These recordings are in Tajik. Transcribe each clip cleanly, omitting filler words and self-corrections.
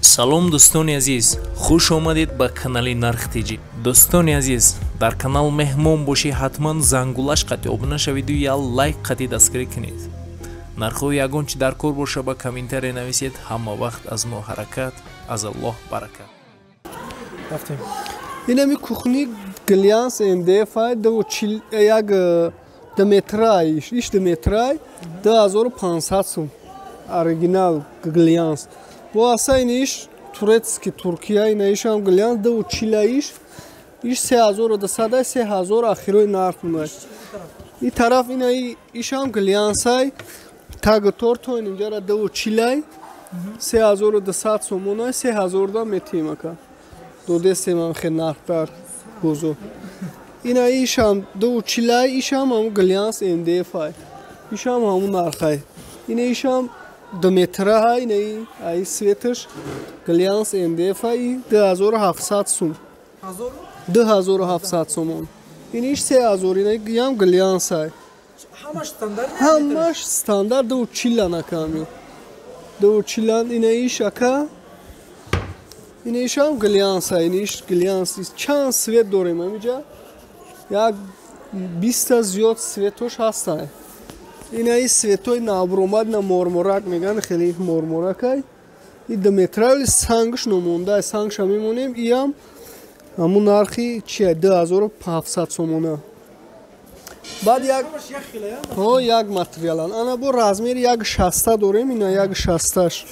Салом, дӯстони азиз, хуш омадед ба канали Нарх Тиҷи. Дӯстони азиз, дар канал меҳмон бошӣ, ҳатман зангулаш қати обуна шавиду я лайк қати дастгирӣ кунед. Нархҳои ягон чи дар кор боша, ба комментария нависед. Ҳама вақт аз мо ҳаракат, аз Аллоҳ баракат. Рафтем. Инами кухни глянц МДФ як 2 метрай, иш 2 метрай, 2500 сум, оригинал глянц. Бо аса иш турецкий, Туркия, ина ишам глянц ду чила, иш 3200, 3000 ахирои нарх мунай. И тараф ина ишам глянсай, таг торто инҷара ду чилай, 3200 сомонай, 3000 да метием, ака. Додесемам хе нарх дар бозор. Ина ишам ду чилай, ишам ҳамун глянц МДФ, ишам ҳамун нархай. Ина ишам 2 метра, ина ай светаш глянц МДФ, 2700 сум, 2700 сомон. Ин иш 3000, ина ям глянсай. Ҳамаш стандарт? Ҳамаш стандарт, ду чилан, аками, ду чилан. Ина иш, ака, ина ишам глянса, ина иш глянс. Чанд цвет дорем ҳамиҷа, як 20-та зиёд цветош ҳастанд. Ина и цветои набромад, на морморак меган, хеле морморакай. И 2 метра, сангш номонда, сангша мемонем. Иам ҳамун нархи чия, 2700 сомона. Баъд як ҳо як материалан. Ана бо размери як шаста дорем, ина як шасташ,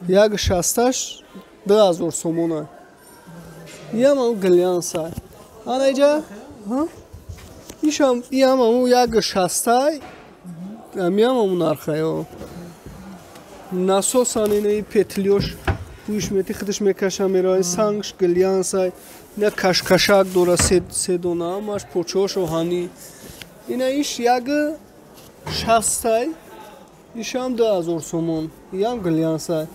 як шасташ 2000 сомона, иам ҳамун глянса. Ана иҷа ишам, иам ҳамун як шастай, амиам ҳамун нархай. Насосан инаи петлиёш пӯш мети, худаш мекаша, меравад. Сангш глянсай, ина кашкашак дора, се дона, ҳамаш почош оҳанӣ. Ина иш як шастай, ишам 2000 сомон, иам глянсай.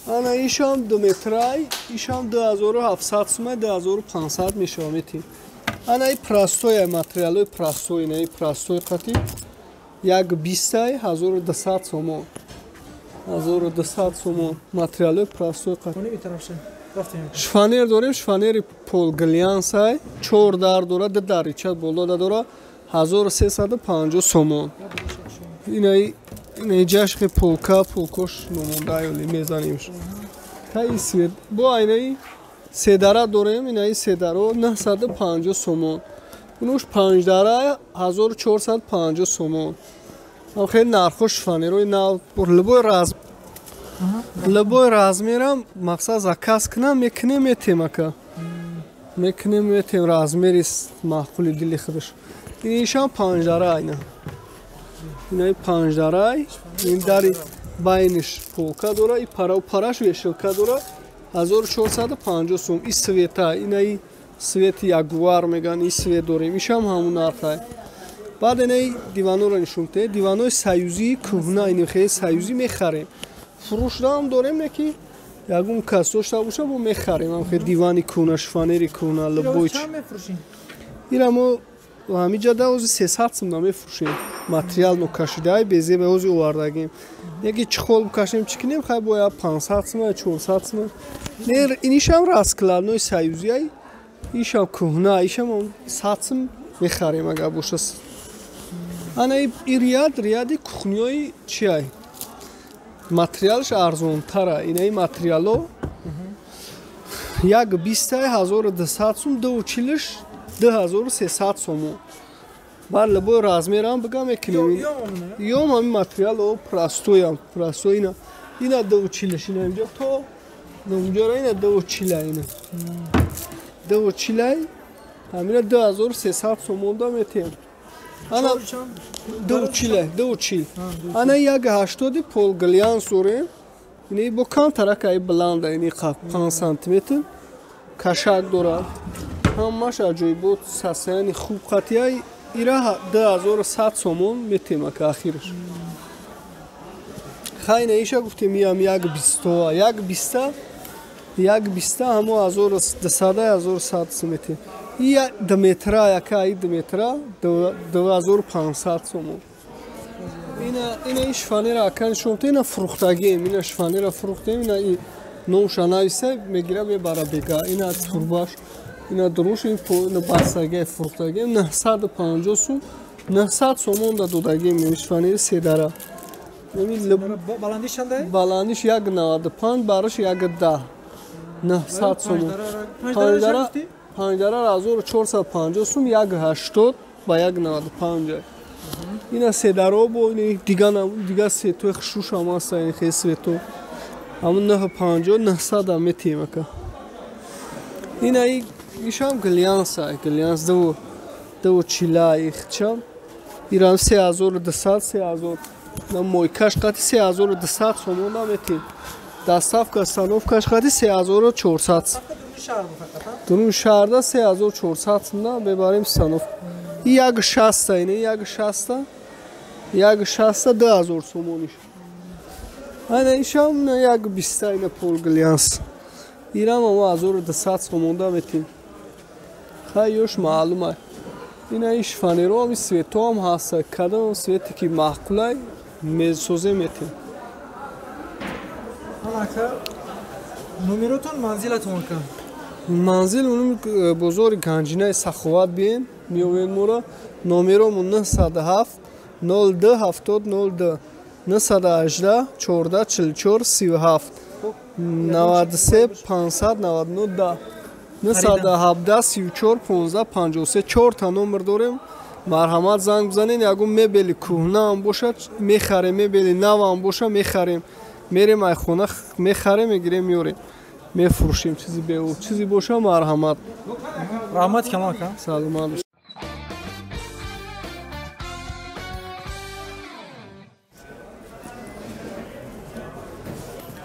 Ана ишам 2 метрай, ишам 2700 сумай, 2500 мешава, метим. Ана и простой, материалои простой, инаи простой қати як бистай, 1200 сомон, 1200 сомон, материалои простой қати. Шифоньер дорем, шифоньери пол глянсай, чор дар дора, ду дарича болода дора, 1350 сомон. Инаи ҷашқи полка, полкош номондаёли, мезанимш таи свет. Бо айнаи седара дорем, инаи седаро 950 сомон, унуш панҷдара 1450 сомон. Хеле нархо шифоньерои нав, любой раз, любой размерам мақсад заказ кунам, мекунем, метем, ака, мекунем, метем, размери маъқули дили худаш. Инишам панҷдара, айна инаи панҷдарай, ин дари байниш полка дора, и пара параш вешалка дора, 1450 сом. И цвета, инаи цвети ягуар меган, и цвет дорем, ишам ҳамун нархай. Баъд инаи диванора нишон те, диванои союзии кӯҳна, ини хеле союзӣ мехарем, фурӯшдаам дорем, не ки ягон кас дошта боша, мо мехарем. Ам хеле дивани кӯҳна, шифоньери кӯҳна, любой. Ира мо ҳамиҷа да ози 300 сум да мефурӯшем. Материал нокашидаи безеба ози овардагим. Яки чехол бикашем, чӣ кунем, хай бояд 500 сума, 400 сума. Не, инишам раскладной союзияй, ишам кӯҳна, ишам 100 сум мехарем, агар боша. Ана и ряд, ряди кухниёи чиай, материалш арзонтара. Инаи материало як бистай 1200 сум, ду чилиш 2300 сомон. Бар любой размерам бигам, мекунем. Ём ҳами материал простоям, простой. Ина ду чилиш, ина инҷо то инҷора, ина ду чила, ина ду чилай, ҳамина 2300 сомон да метиҳем. Ана ду чила, ду чил. Ана як ҳаштоди пол глянц дорем, ини бо камтарак ай баланда, ини 5 сантиметр кашак дорад, ҳамаш аҷоибот, состояние хуб қатияй. Ира 2100 сомон метем, ака, ахираш. Хайна иша гуфтем, иам як бистоа, як биста, як биста, ҳамо 1200, 1100 сум метем. И 2 метра, яка, и 2 метра 2500 сомон. Ина ина и шифоньера, ака, нишон, ина фурӯхтагием, ина шифоньера фурӯхтем, ина и Номша нависа мегира мебара бега. Ина турбаш, ина дуруш, ин бастаги фурӯхтаги 950 сум, 900 сомон да додаги шифонери седара. Баландиш чанда? Баландиш 1,95, бараш 1,10. 900 сомон. Панҷдара 1450 сум, 1,80 ба 1,95. Ина седаро бо дига сетои хушрӯш ҳам ҳаста, ин хел свето. Ҳамун 950, 900 ам метиҳем ака. Ина ишам глянса, глянс 2,40 ихчам. Ирам 3200, 3000. На мойкаш қати 3200 сомон ам метиҳем. Доставка, установкаш қати 3400. Дурун шаҳрда 3400 сумда мебарем установка. 1,60 ина 1,60, 1,60 2000 сомониш. Ана ишам 1,20 ина пол глянс. Ирам ама 1200 сомонда метим. Хай ёш маълума. Ина иш фанеро ами свето ҳам ҳаста. Кадом свете ки маъқулай месозе метим. Ака номеротон манзилатон ка? Манзил унум бозори Ганҷинаи Саховат биен, меовен мора. Номеромон 907 02 70 02 918 14 44 37 93 599 10 917 34 15 53. 4 та номер дорем. Марҳамат занг бизанед. Ягон мебели кӯҳнаам бошад мехарем, мебели навам боша мехарем. Мерем ай хона мехарем, мегирем, меорем, мефурӯшем. Чизи беу чизи боша марҳамат. Раҳмат калон ака. Саломат бош.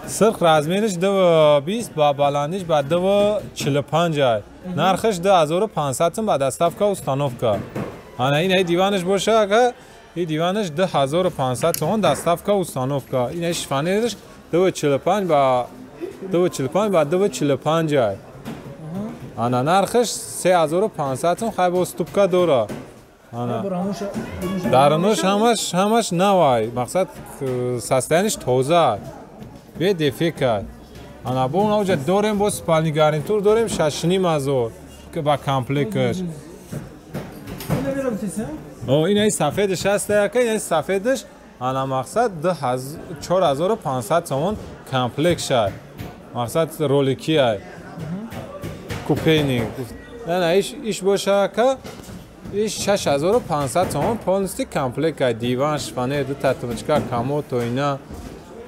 Сирх размериш 2,20 ба баландиш ба 2,45. Нархиш 2500 сум ба доставка установка. Ана ин диваниш боша ака, ин диваниш 2500 сум доставка установка. Ин шифонериш 2,45 ба 2,45 ба 2,45. Ана нархиш 3500 сум, хай бо ступка дора. Ана дарунаш ҳамаш навай, мақсад состояниш тоза. Бе дефект. Ана бо онҷа дорем, бо спальни гарнитур дорем 6,5 ба комплектш. О, ин сафедаш ҳаст яка, ин сафедаш ана мақсад 4500 сомон комплект шад. Мақсад ролики ай. Купейник. Ана иш боша ака, иш 6500 сомон полностью комплект ай. Диван, шифонер, ду та тумочка, комод, оина.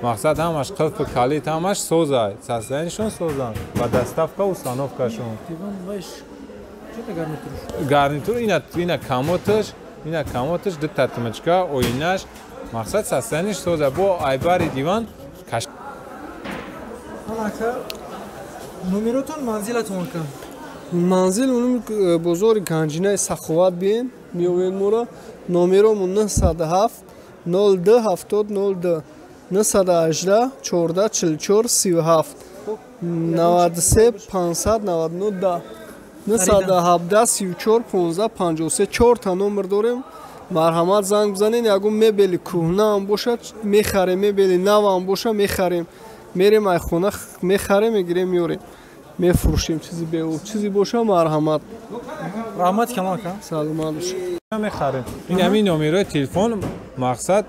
Мақсад ҳамаш қилфи калит, ҳамаш созай. Состоянишон созан. Ба доставка установкашон. Диван вайш чета гарнитур? Гарнитур ина комоташ, ина комоташ, ду та тумочка, оинаш. Мақсад состояниш созай. Бо айбари диван каш. Ака номеротон манзилатон ка? Манзил унум бозори Ганҷинаи Саховат биен, меовен мора. Номеромон 907 02 70 02 918 14 44 37 93 599 10 917 34 15 53. 4 та номер дорем. Марҳамат занг бизанед. Ягон мебели кӯҳнаам бошад мехарем, мебели навам боша мехарем. Мерем ай хона мехарем, мегирем, меорем, мефурӯшем. Чизи беу чизи боша марҳамат. Раҳмат калон ака. Саломат бош. Мехарем. Ин ҳамин номерои телефон мақсад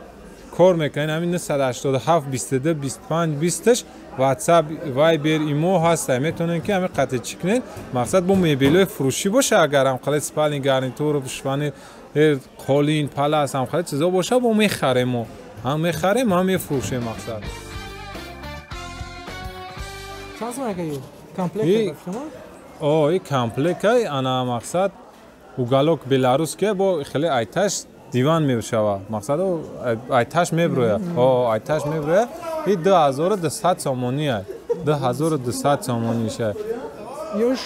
кор мекунед. Ҳамин 987 22 25 20 WhatsApp, Viber, Imo ҳаст. Метавонед ки ҳамин қатъи чӣ кунед. Мақсад бо мебелҳои фурӯшӣ боша, агар ҳам қалай спальни гарнитур, шифонер, қолин, палас ҳам қалай чизо боша, бо мехарем мо. Ҳам мехарем, ҳам мефурӯшем мақсад. Чанд сом ака ю? Комплект шумо? О, и комплект ана мақсад уголок белорусский бо хеле айташ диван мешава. Мақсад айташ меброя. О, айташ меброя. И 2200 сомонӣ ай. 2200 сомонӣ ша. Ёш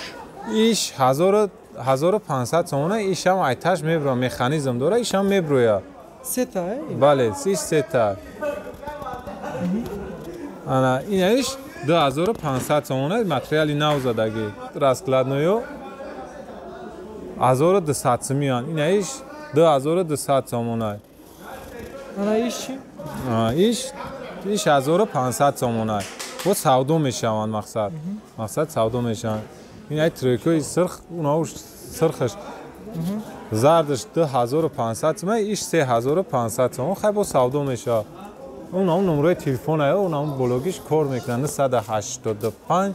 иш 1500 сомона, ишам айташ меброя, механизм дора, ишам меброя. Сета, ай? Бале, иш сета. Ана ин иш 2500 сомона, материали нав задагӣ. Раскладною 1200 сомон. Ин иш 2200 сомона. Ана иш чӣ? Иш 1500 сомона. Бо савдо мешаванд мақсад. Мақсад савдо мешаванд. Ин ай тройкаи сирх, унауш сирхаш. Зардаш 2500 сом, иш 3500 сом. Хай бо савдо мешавад. Унам номрои телефон ай, унам блогиш кор мекунад 985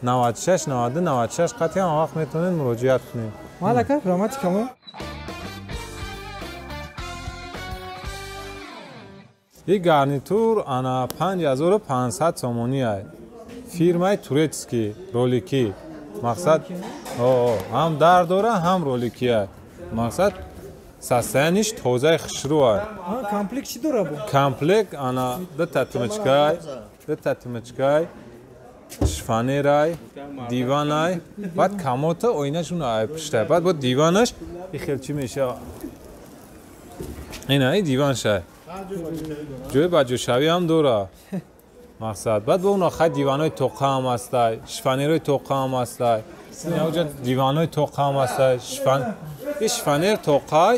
96 92 96 қатъи ҳам вақт метавонед муроҷиат кунед. Малака, раҳмати калон. Ин гарнитур ана 5500 сомонӣ ай. Фирмаи турецкий, роликӣ. Мақсад ҳам дар дора, ҳам роликӣ ай. Мақсад состояниш тозаи хушрӯ ай. Комплект чӣ дора бо? Комплект ана дута тумочкай, шифонерай, диванай, баъд комота оинашун ай пуштай. Баъд бо диванаш и хел чӣ мешава? Ина и диваншай. Ҷои баҷӯшавӣ ҳам дора. Мақсад. Баъд бо уна хай диванҳои тоқа ҳам ҳастай, шифонерҳои тоқа ҳам ҳастай. Инаҷа диванҳои тоқа ҳам ҳастай, ин шифонер тоқай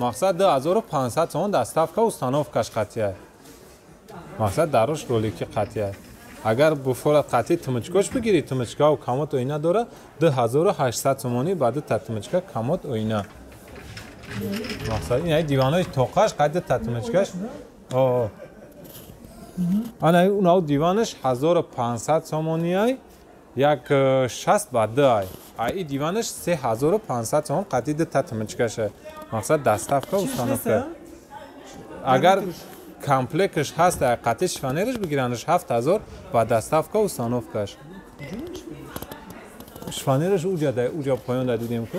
мақсад 2500 сомон доставка установкаш қатъиай. Мақсад дарош ролики қатъиай. Агар буфорат қатъи тумочкош бигирӣ, тумочкаву комод оина дора 2800 сомонӣ ба дута тумочка комод оина. Мақсад ин ай диванҳои тоқаш қад дута тумочкаш. Ана унав диванаш 1500 сомонӣ ай, як 60 ба 2 ай. Ай и диванаш 3500 сомон қадди дута тумочкаш ай. Мақсад доставка установка. Агар комплектш ҳаст, ай қадди шифонераш бигиранаш 7000 ба доставка установкаш. Шифонераш уҷа дай, уҷа поён да дидем ку.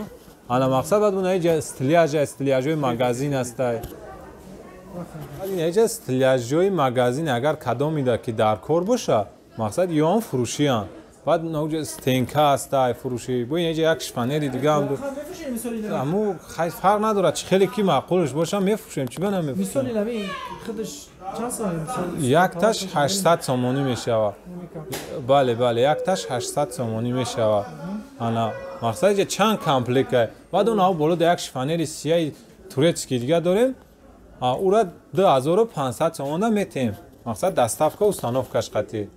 Ана мақсад баъд уна иҷа стиляжа, стиляжои магазин ҳастай. Иҷа стиляжои магазин агар кадомида ки дар кор боша, мақсад ёам фурӯшиянд. Баъд унаҷа стенка ҳастай фурӯшӣ. Бо инаҷа як шифонери дига ҳам аму хай фарқ надорад, чӣ хеле ки маъқулш боша мефурӯшем, чӣ ба намефурӯшем. Якташ 800 сомонӣ мешавад. Бале, бале, якташ 800 сомонӣ мешавад. Ана мақсад иҷа чанд комплект ай. Баъд унаҳо боло да як шифонери сияи турецкий дига дорем. Ура 2500 сомонда метем. Мақсад доставка установкаш қатъи.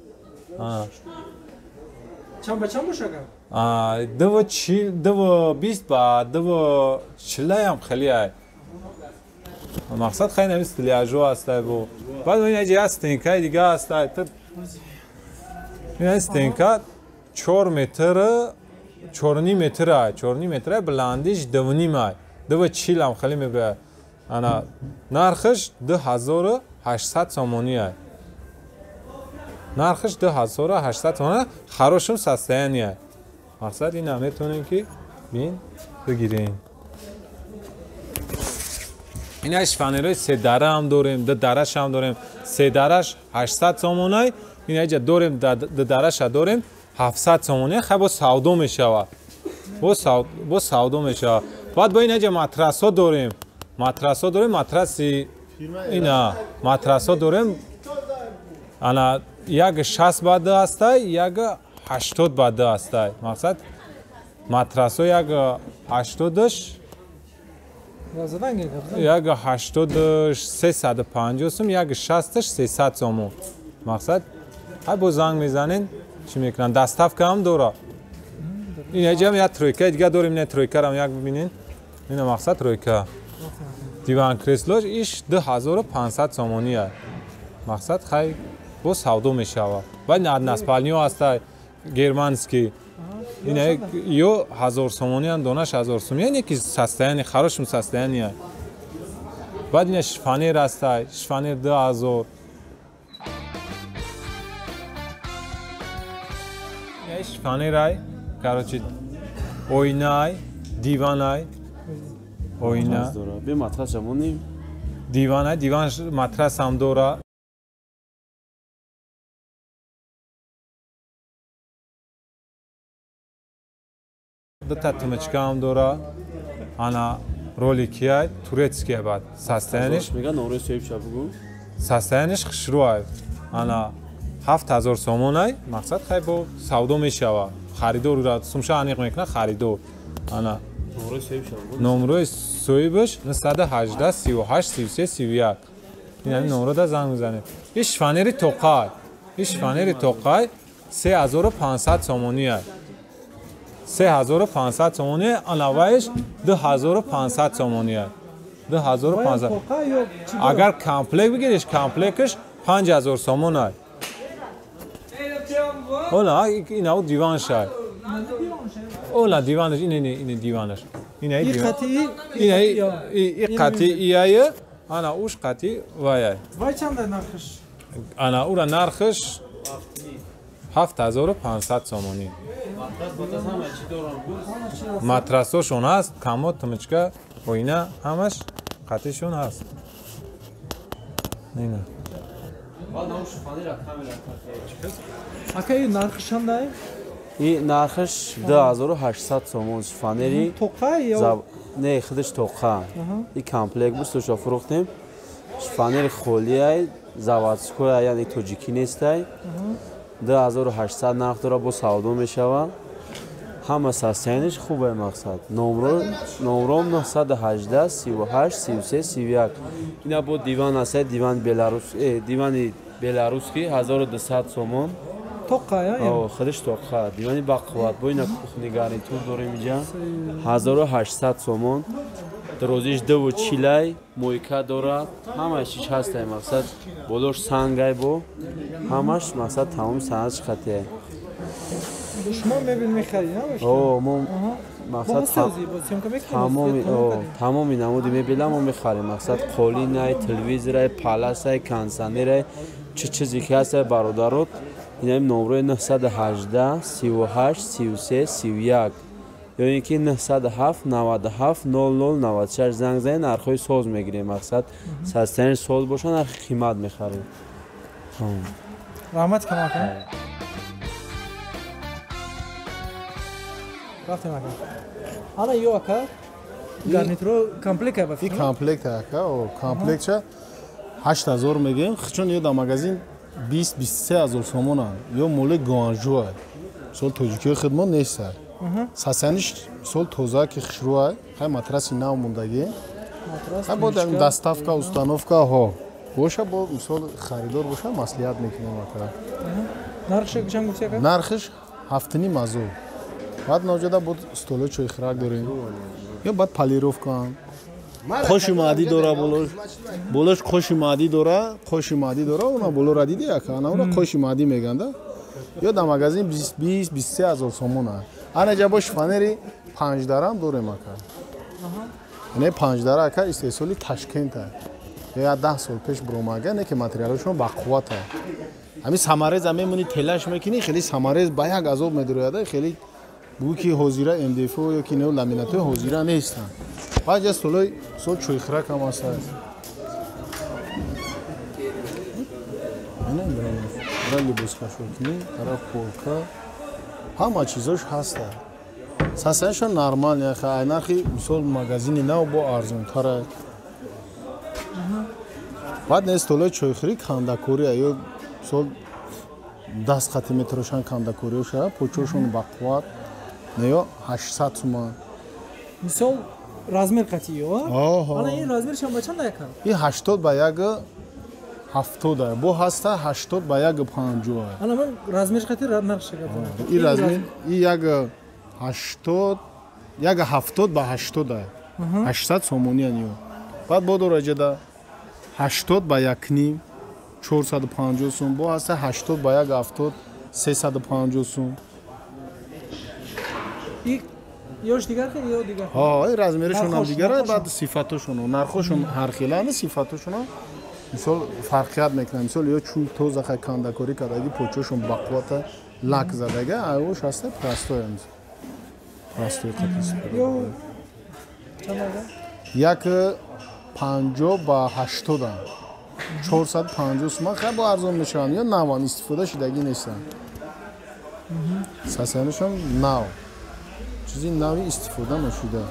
Чанд ба чанд боша агар? 2.20 ба 2.40 ҳам хеле ай. Мақсад хай нави стиляжо ҳастай бо. Баъд инаҷа як стенкаи дига ҳастай. Ин стенка 4 метр, 4.5 метр ай, 4.5 метр ай, баландиш 2.5 ай. 2.40 ҳам хеле мебарад. Ана нархаш 2800 сомонӣ ай. Нархаш 2800 сомонӣ, хорошем состоянии ай. Мақсад ина метавонем ки бин бигирем. Ина шифонерҳои се дара ҳам дорем, ду дараш ҳам дорем. Се дараш 800 сомон ай. Ина иҷа дорем, ду дараша дорем 700 сомонӣ. Хай бо савдо мешавад. Бо савдо мешавад. Баъд бо ина иҷа матрасҳо дорем. Матрасҳо дорем, матраси ина матрасҳо дорем. Ана як 60 ба 2 ҳастай, як 80 ба 2 ҳастай. Мақсад матрасҳо як 80-ш, як 80-ш 350 сом, як 60-ш 300 сомон. Мақсад ҳай бо занг мезанен, чӣ мекунанд? Доставка ҳам дора. Ин ҷам як тройка дига дорем, ин тройкарам як бибинен. Ина мақсад тройка. Диван креслош иш 2500 сомонӣ ай. Мақсад хай бо савдо мешавад. Баъд односпальниё ҳастай германский. Ина ё 1000 сомонӣ донаш 1000 сомонӣ, яъне ки состояние хорошем состоянии ай. Баъд ина шифонер ҳастай, шифонер 2000. Ина шифонер ай, короче оина ай, диван ай. Оина. Бе матрас ҷамонем. Диван ай, диван матрас ҳам дора. Дута тумочка ҳам дора. Ана ролики ай, турецкий ай баъд. Состояниш мега номрои соҳибша бугу. Состояниш хушрӯ ай. Ана 7000 сомон ай. Мақсад хай бо савдо мешавад. Харидор ура сумша аниқ мекунад харидор. Ана номрои соҳибаш 918 38 33 31. Ин ҳамин номрода занг мезанед. Ин шифонери тоқа. Ин шифонери тоқай 3500 сомонӣ аст. 3500 сомонӣ, анавайш 2500 сомонӣ аст. 2500. Агар комплект бигириш, комплектш 5000 сомон аст. Ола, ин ау диван шай. Ола диванаш, ин диванаш. Ин қати ин қати ияй, ана уш қати вай. Вай чанд нархш? Ана ура нархш 7500 сомонӣ. Матрасошон ҳаст, комод, тумичка, оина ҳамаш қатишон ҳаст. Ина. Ака ин нархш чанд? И нархш 2800 сомон шифонери. Тоқа ё? Не, худаш тоқа. И комплект буд, суша фурӯхтем. Шифонери холиай, заводской, яъне тоҷикӣ нестай. 2800 нарх дора, бо савдо мешавад. Ҳама состояниш хуб ай мақсад. Номром 918 38 33 31. Ина бо диван аст, диван Беларус, дивани беларусский 1200 сомон. Тоқа, я? Худаш тоқа. Дивани бақувват. Бо ина кухни гарнитур дорем инҷа. 1800 сомон. Дарозиш 2,40, мойка дорад. Ҳамааш чиз ҳаст ай мақсад. Болош сангай бо. Ҳамаш мақсад тамоми санъатш қатъия. Шумо мебел мехаред, на? О, мо мақсад тамоми намуди мебела мо мехарем. Мақсад қолинай, телевизорай, паласай, кондиционерай, чӣ чизе ки ҳаст бародарот. Инаим номрои 918 38 33 31 ё ин ки 907 97 00 96 занг занед, нархҳои соз мегирем. Мақсад састани соз боша, нархи қимат мехарем. Раҳмат кам ака. Рафтем ака. Ана ё ака гарнитуро комплект ба фикр. Комплект ака, о комплектша 8000 мегем. Чун ё дар магазин 20-23 ҳазор сомонанд. Ё моли Гуанжу аст. Мисол тоҷикиҳои худмон нестанд. Сасаниш мисол тоза ки хушрӯ аст. Хай матраси нав мондагӣ. Хай бо доставка, установка ҳо. Боша бо мисол харидор боша маслиҳат мекунем ака. Нархш чанд гуфти ака? Нархш 7,5 ҳазор. Баъд навҷода бо столои чойхӯрак дорем. Ё баъд полировка. Қоши маъдӣ дора болош. Болош қоши маъдӣ дора, қоши маъдӣ дора, она болора диди ака, ана ура қоши маъдӣ меганда. Ё дар магазин 20-23 ҳазор сомон аст. Ана ҷа бо шифонери 5 дарам дорем ака. Не 5 дара ака истеҳсоли Ташкент аст. Я 10 сол пеш буромага, не ки материалашон бақувват аст. Ҳамин самарез мемонӣ телаш мекунӣ, хеле самарез ба як азоб медирояд, хеле бугӯ ки ҳозира МДФ ё ки нео ламинатҳои ҳозира нестанд. Баъд ҷа столои сол чойхӯрак ҳам ҳаст. Ра либоскашокунӣ, тараф полка, ҳама чизош ҳаста. Сасанашон нормал, ай нархи мисол магазини нав бо арзонтар аст. Баъд не столои чойхӯрӣ кандакорӣ ё мисол даст қати метарошанд кандакориҳоша, почошон бақувват, не ё 800 суман. Мисол размер қати ё? Ана ин размершам ба чанд ака? Ин 80 ба 1,70 бо ҳаста 80 ба 1,50. Ана ман размерш қати нархш гап. Ин размер ин 1,80 1,70 ба 80. 800 сомонӣ ан ё. Баъд бо дораҷада 80 ба 1,5 450 сум, бо ҳаста 80 ба 1,70 350 сум. Ёш дигар хел ё дигар? Ҳа, ин размерашон ҳам дигар аст, баъд сифатошон, нархошон ҳар хеланд, сифатошон мисол фарқият мекунанд. Мисол ё чӯл тоза хай кандакорӣ кардаги, почошон бақуввата лак задага, айош ҳаста простой ам. Простой қатис. Ё чанд ага? 1,50 ба 80. 450 суман хай бо арзон мешаванд, ё наван истифода шудагӣ нестанд. Сасанашон нав. Чизи нави истифода нашуда.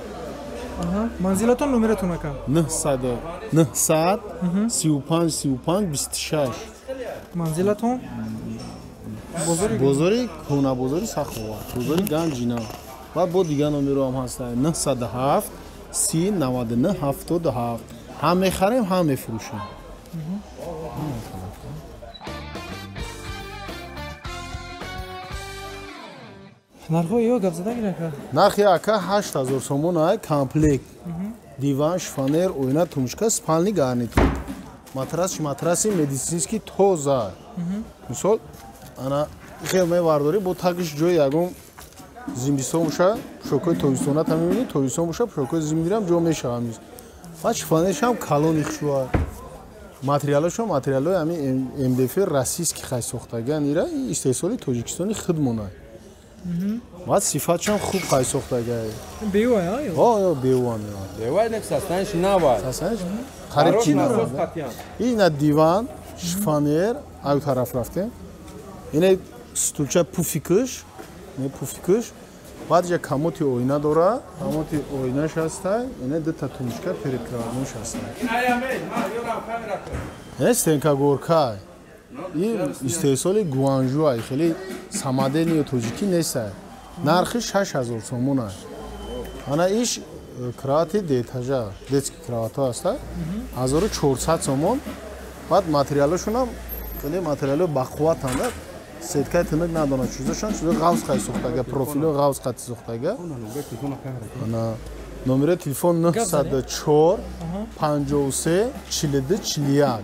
Манзилатон номератон ака? 900 900 35 35 26. Манзилатон? Бозори Кӯна, бозори Сахова, бозори Ганҷина. Баъд бо дигар номеро ҳам ҳаста 907 30 99 77. Ҳам мехарем, ҳам мефурӯшем. Нархҳои ё гап зада гирака? Нархи ака 8000 сомон ай комплект. Диван, шифонер, оина, тумчка, спальный гарнитур. Матрас, матраси медицинский тоза. Мисол, ана хел мевардорӣ бо тагиш ҷои ягон зимистон боша, пӯшокҳои тобистона та мебинӣ, тобистон боша, пӯшокҳои зимнирам ҷо мешавам. Баъд шифонершам калони хушва. Материалашон материалҳои ҳамин МДФ российский хай сохтагиан, ира истеҳсоли Тоҷикистони худмонай. Баъд сифатшам хуб хай сохтагиай. Бева, ё? Беван. Бева нек састаниш нава. Састаниш қариб чи нава. Ина диван, шифонер, аю тараф рафтем. Ина стулча пуфикш, не пуфикш. Баъд ҷа комоти оина дора, комоти оинаш ҳастай, ина дута тумчка перекроватнош ҳастай. Ина стенка горка. Ин истеҳсоли Гуанжу ай, хеле самадени тоҷикӣ нестай. Нархи 6000 сомон ай. Ана иш кровати деэтажа, детский кроватҳо ҳастай, 1400 сомон. Баъд материалашонам хеле материалҳои бақувватанд. Сеткаи тинак надонад чизошон, чизо ғавз қай сохтага, профило ғавз қати сохтага. Ана номери телефон 904 53 42 41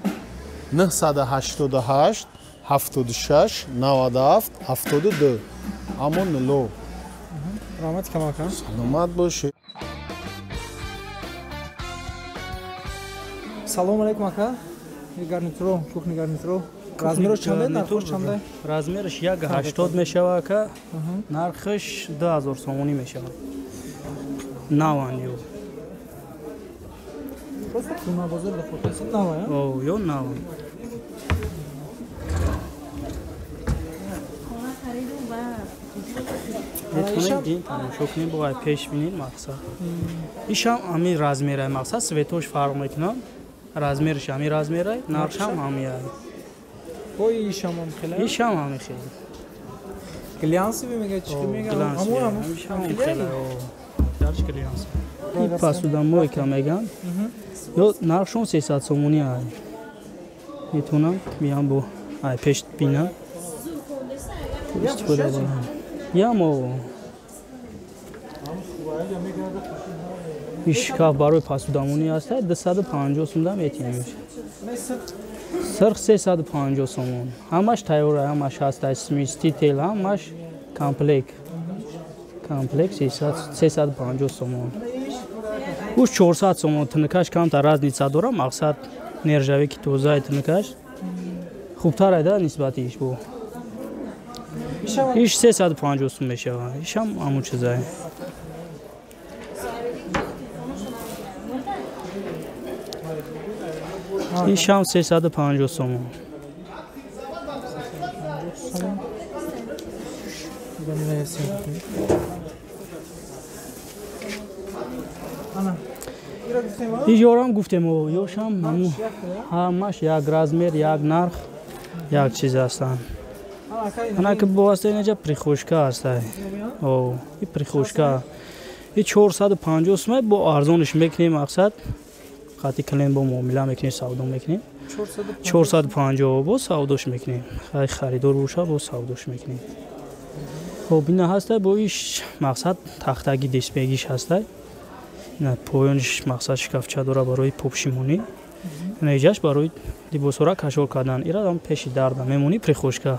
988 76 97 72. Амон ло. Раҳмат камака. Саломат бошед. Салом алейкум ака. Гарнитуро, кухни гарнитуро. Размераш чанде, нархаш чанде? Размераш 1.80 мешава ака. Нархаш 2000 сомонӣ мешава. Наван ё. Просто куна бозор дохотеси нава, я? О, ё наван. Метавонед дин тамошо кунед, бо ай пеш бинед мақсад. Ишам ҳамин размерай мақсад, светош фарқ мекунад. Размераш ҳамин размерай, нархшам ҳамин ай. Ой, ишам ҳам хеле? Ишам ҳамин хеле. Глянсовый мега, чӣ мега? Ҳамон ҳам хеле. Дарш глянс. И посудомойка меган. Ё нархшон 300 сомонӣ ай. Метавонам биям бо ай пеш бинам. Истифода барам. Ямо. Иш шкаф барои посудомонӣ аст, 250 сомон метиҳем. Сирх 350 сомон. Ҳамаш тайёр, ҳамаш ҳаст, сместитель, ҳамаш комплект. Комплект 350 сомон. Уш 400 сомон, тинкаш камтар разница дора, мақсад нержавики тозаи тинкаш. Хубтар айда нисбати иш бо. Иш 350 сом мешава. Ишам ҳамон чизае. Ишам 350 сомон. Ижорам гуфтем, ёшам ҳамаш як размер, як нарх, як чиз ҳастанд. Ана ки бо аста инҷа прихушка ҳаст. О, и прихушка. И 450 сом бо арзониш мекунем мақсад. Хати клиент бо муомила мекунем, савдо мекунем. 450 бо савдош мекунем. Хай харидор боша бо савдош мекунем. Хоб ина ҳаста бо иш мақсад тахтаги дисбегиш ҳаста. Ина поёниш мақсад шкафча дора барои попшимонӣ. Ина иҷаш барои либосҳоро кашол кардан. Ира ҳам пеши дарда мемонӣ прихушка.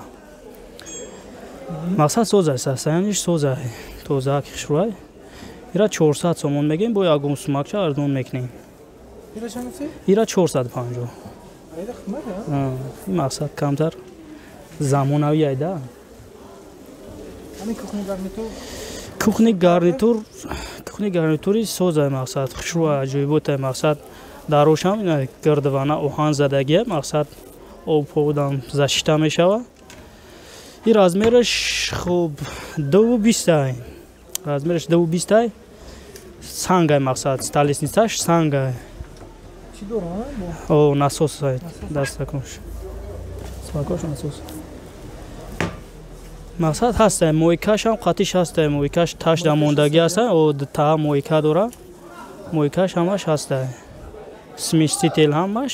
Мақсад соз аст, состояниш соз аст, тоза хушрӯй. Ира 400 сомон мегем, бо ягон сумакча арзон мекунем. Ира чанд гуфтӣ? Ира 450. Айда хидмат, а? Ин мақсад камтар замонавӣ айда. Ҳамин кухни гарнитур? Кухни гарнитур, кухни гарнитури соз аст мақсад, хушрӯй аҷоибот аст мақсад. Дарошам ина гирдвана оҳан задагия мақсад об подам защита мешава. И размераш хуб 2.20 ай. Размераш 2.20 ай. Сангай мақсад, столешницаш сангай. Чӣ дора? О, насос ай, дастакош. Свакош насос. Мақсад ҳаст, мойкаш ҳам қатиш ҳаст, мойкаш таш да мондагӣ ҳаст, о та мойка дора. Мойкаш ҳамаш ҳаст. Сместитель ҳамаш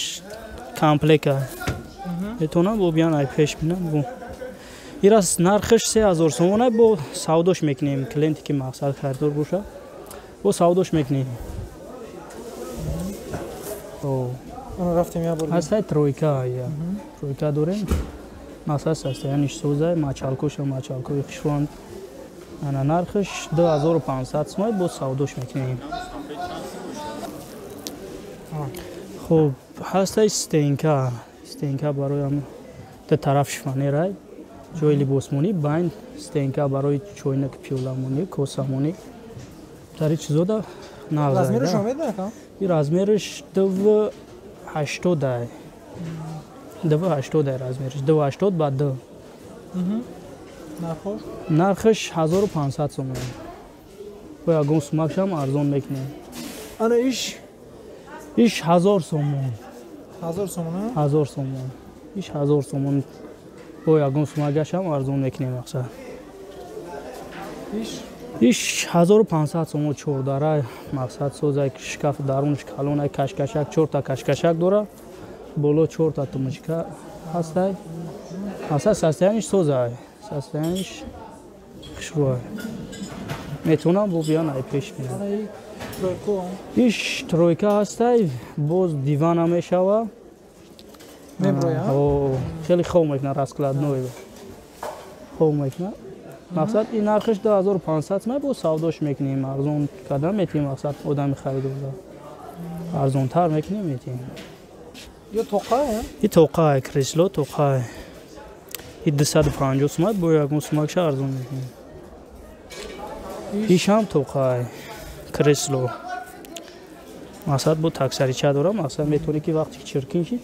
комплект ай. Метавонам бо биён ай пеш бинам бо. Ирас нархаш 3000 сомон бо савдош мекунем. Клиенте ки мақсад харидор боша, бо савдош мекунем. Рафтем я бор. Ҳастай тройка, я. Тройка дорем. Мақсад состояниш созай, мачалкоша мачалкои хушванд. Ана нархаш 2500 сомон бо савдош мекунем. Хуб, ҳастай стенка. Стенка барои ду тараф шифонерай. Ҷои либосмонӣ, байн стенка барои чойнак, пиёламонӣ, косамонӣ. Тари чизода нағз. Размераш омеда? И размераш 2,80. 2,80 размераш. 2,80 ба 2. Нархаш? Нархаш 1500 сомон. Бо ягон сумакшам арзон мекунем. Ана иш? Иш 1000 сомон. 1000 сомон? 1000 сомон. Иш 1000 сомон. Бо ягон сумагашам арзон мекунем мақсад. Иш? Иш 1500 сомон чордара мақсад созай шкаф дарунаш калонай кашкашак чорта кашкашак дора. Боло чорта тумочка ҳастай. Мақсад состояниш созай. Состояниш хушрӯай. Метавонам бо биён ай пеш бинам. Иш тройка ҳастай, боз дивана мешава. Хеле хоб мекунад, раскладной хоб мекунад. Мақсад ин нархаш 2500 сомон бо савдош мекунем, арзон кардан метиҳем мақсад одами харидорда. Арзонтар мекунем метиҳем. Ё тоқа? И тоқа, кресло тоқа. И 250 сомон бо ягон сумакша арзон мекунем. Ишам тоқа, кресло. Мақсад бо таксарича дора, мақсад метавонӣ ки вақте ки чиркин шид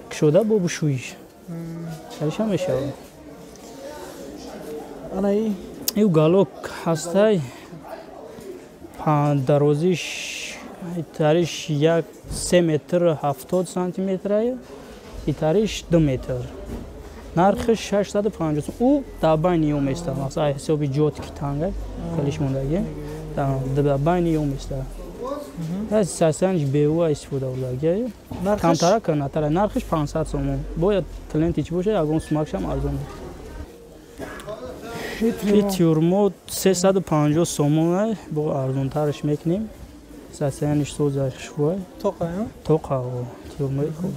кушода бо бушӯиш. Саришам мешавад. Ана и? И уголок ҳастай. Дарозиш тариш 3 метр 70 сантиметр и тариш 2 метр. Нархаш 650 сом. Ӯ дар байни ё места. Мақсад ҳисоби ҷот ки танга, хелиш мондаги. Дар байни ё места. Состояниш бева истифода бурдаги. Камтара канатара. Нархаш 500 сомон. Бояд клиенти чӣ боша, ягон сумакшам арзон. И тюрмо 350 сомон бо арзонтараш мекунем. Состояниш созаш шуай. Тоқа, тоқа, тюрмои хуб.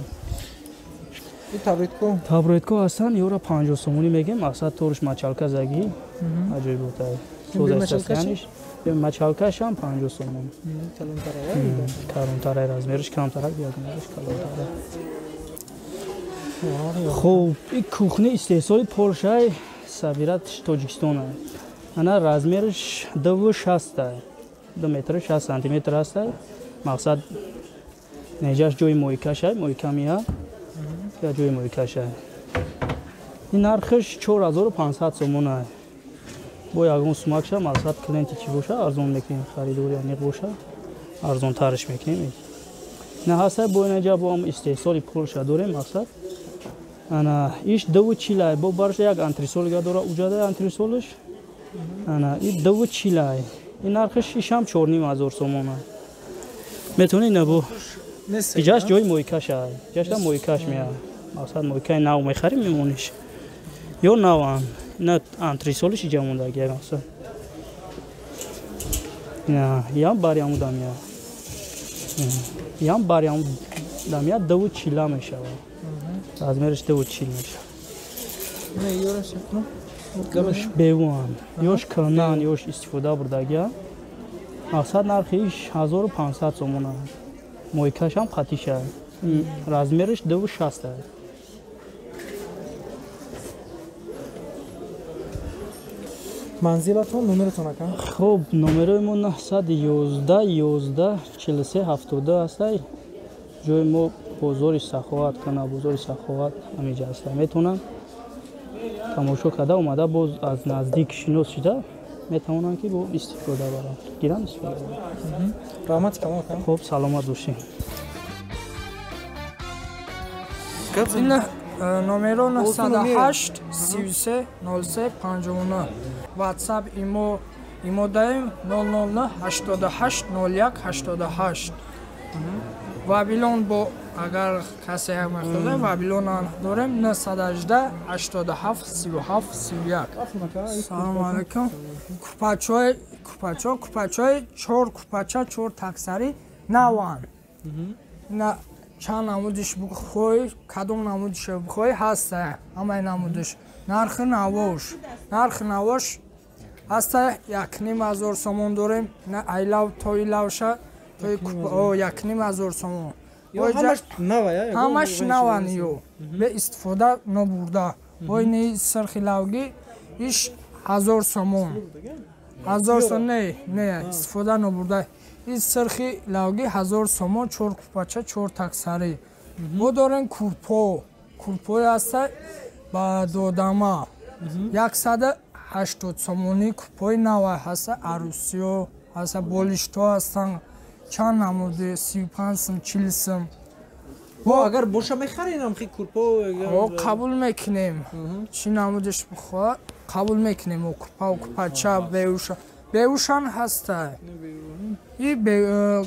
И табретко? Табретко ҳастанд, ёра 50 сомонӣ мегем, мақсад торш мачалка заги. Аҷоиботай. Созаш состояниш. Мачалкашам 50 сомон. Калонтара, размериш камтарак, ягонаш калонтара. Хуб, и кухни истеҳсоли Полшай, сабират Тоҷикистон. Ана размериш 2,60, 2 метр 60 сантиметр аст. Мақсад неҷаш ҷои моикашай, моика меа. Я ҷои моикашай. Ин нархаш 4500 сомон аст. Бо ягон сумакша мақсад клиенти чӣ боша, арзон мекунем, харидори аниқ боша, арзонтараш мекунем. На ҳаста бо инҷа бо ҳам истеҳсоли Полша дорем мақсад. Ана иш 2,40 бо барша як антресолга дора, уҷада антресолш. Ана и 2,40. Ин нархаш ишам 4500 сомон аст. Метавонӣ на бо иҷаш ҷои моикаш аст. Иҷашда моикаш меа. Мақсад моикаи нав мехарим мемониш. Ё наван. На антресолиш иҷа мондаги мақсад. На, ям бари амудам я. Ям бари амудам я 2,40 мешавад. Размериш 2,40 мешавад. Не, ёраш якно. Ёш беван, ёш кранан, ёш истифода бурдаги. Мақсад нархи иш 1500 сомон аст. Моикашам қатиша. Размериш 2,60 аст. Манзилатон, номератон ака? Хуб, номерои мо 911 11 43 72 аст. Ҷои мо бозори Саховат, кана бозори Саховат ҳамиҷа аст. Метавонанд тамошо карда омада боз аз наздик шинос шида метавонанд ки бо истифода баранд, гиранд истифода баранд. Раҳмат камон ака. Хуб, саломат бошед. Номеро 908 33 03 59. WhatsApp имо даем 009 88 01 88. Вавилон бо агар касе мехоҳад Вавилон дорем 918 87 37 31. Салом алейкум. Купачой купачо купачой 4 купача 4 таксари наван. На чанд намудиш бихоҳӣ, кадом намудиш бихоҳӣ ҳаст ҳамаи намудиш. Нархи навош, нархи навош ҳаста 1500 сомон дорем. На айлав то илавша то 1500 сомон. Ҳамаш наван ё бе истифода набурда. Ой ни сирхи лавги иш 1000 сомон. 1000 сомон не, не истифода набурда. Ин сирхи лавги 1000 сомон 4 купача 4 таксари. Мо дорем курпо. Курпои ҳаста ба додама 180 сомонӣ курпои нава ҳаста, арӯсиё ҳаста, болиштҳо ҳастанд чанд намуди 35 сум, 40 сум. Бо агар боша мехарем хи курпо? Қабул мекунем. Чӣ намудиш бихоҳад қабул мекунем. Курпа, купача, беуша. Беушан ҳаста. И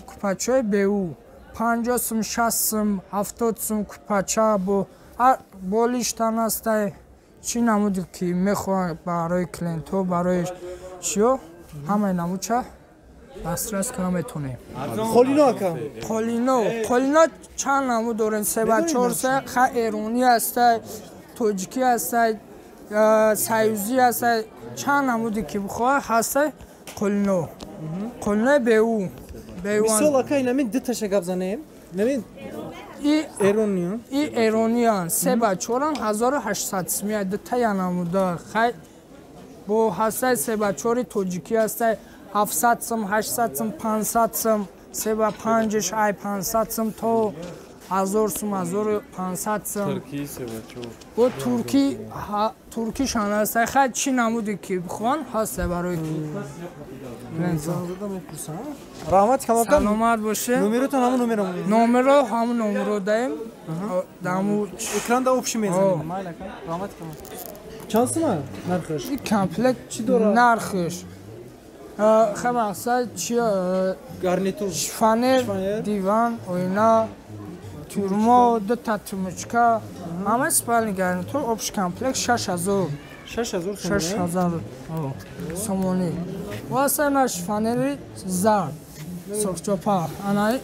купачаи беу 50 сум, 60 сум, 70 сум купача бо болиштан ҳаста. Чӣ намуди ки мехоҳанд барои клиентҳо, барои чиё ҳамаи намудча дастрас кунам метонем. Қолино ака? Қолино, қолино чанд намуд дорем? 3 ба 4 се, ха эронӣ ҳаста, тоҷикӣ ҳаста, союзӣ ҳаста, чанд намуди ки бихоҳад ҳаста қолино. Қолинои беу. Мисол ака инамин дуташа гап занем. Инамин эрониан. И эрониан 3 ба 4 1800 сумия дутая намуда. Хай бо ҳастаи 3 ба 4 тоҷикӣ ҳастаи 700 сум, 800 сум, 500 сум, 3 ба 5 ай 500 сум то 1000 сум, 1500 сум. Туркӣ 3 ба 4. Бо туркӣ туркӣ шан ҳастаи. Хай чӣ намуди ки бихоҳанд ҳастаи барои раҳмат камакам. Саломат боше. Номеротон ҳамон номеро монед? Номеро ҳамон номеро даем. Даму экран да общий мезанем. Майли ака. Раҳмат камак. Чанд сума нархаш? Ин комплект чӣ дорад? Нархаш хай мақсад чи гарнитур, шифонер, диван, оина, тюрмо, дута тумучка, ҳама спальный гарнитур, общий комплект 6000. 6000 сомонӣ? 6000 сомонӣ. Васа на шифонери зард, сурхчопа, анаи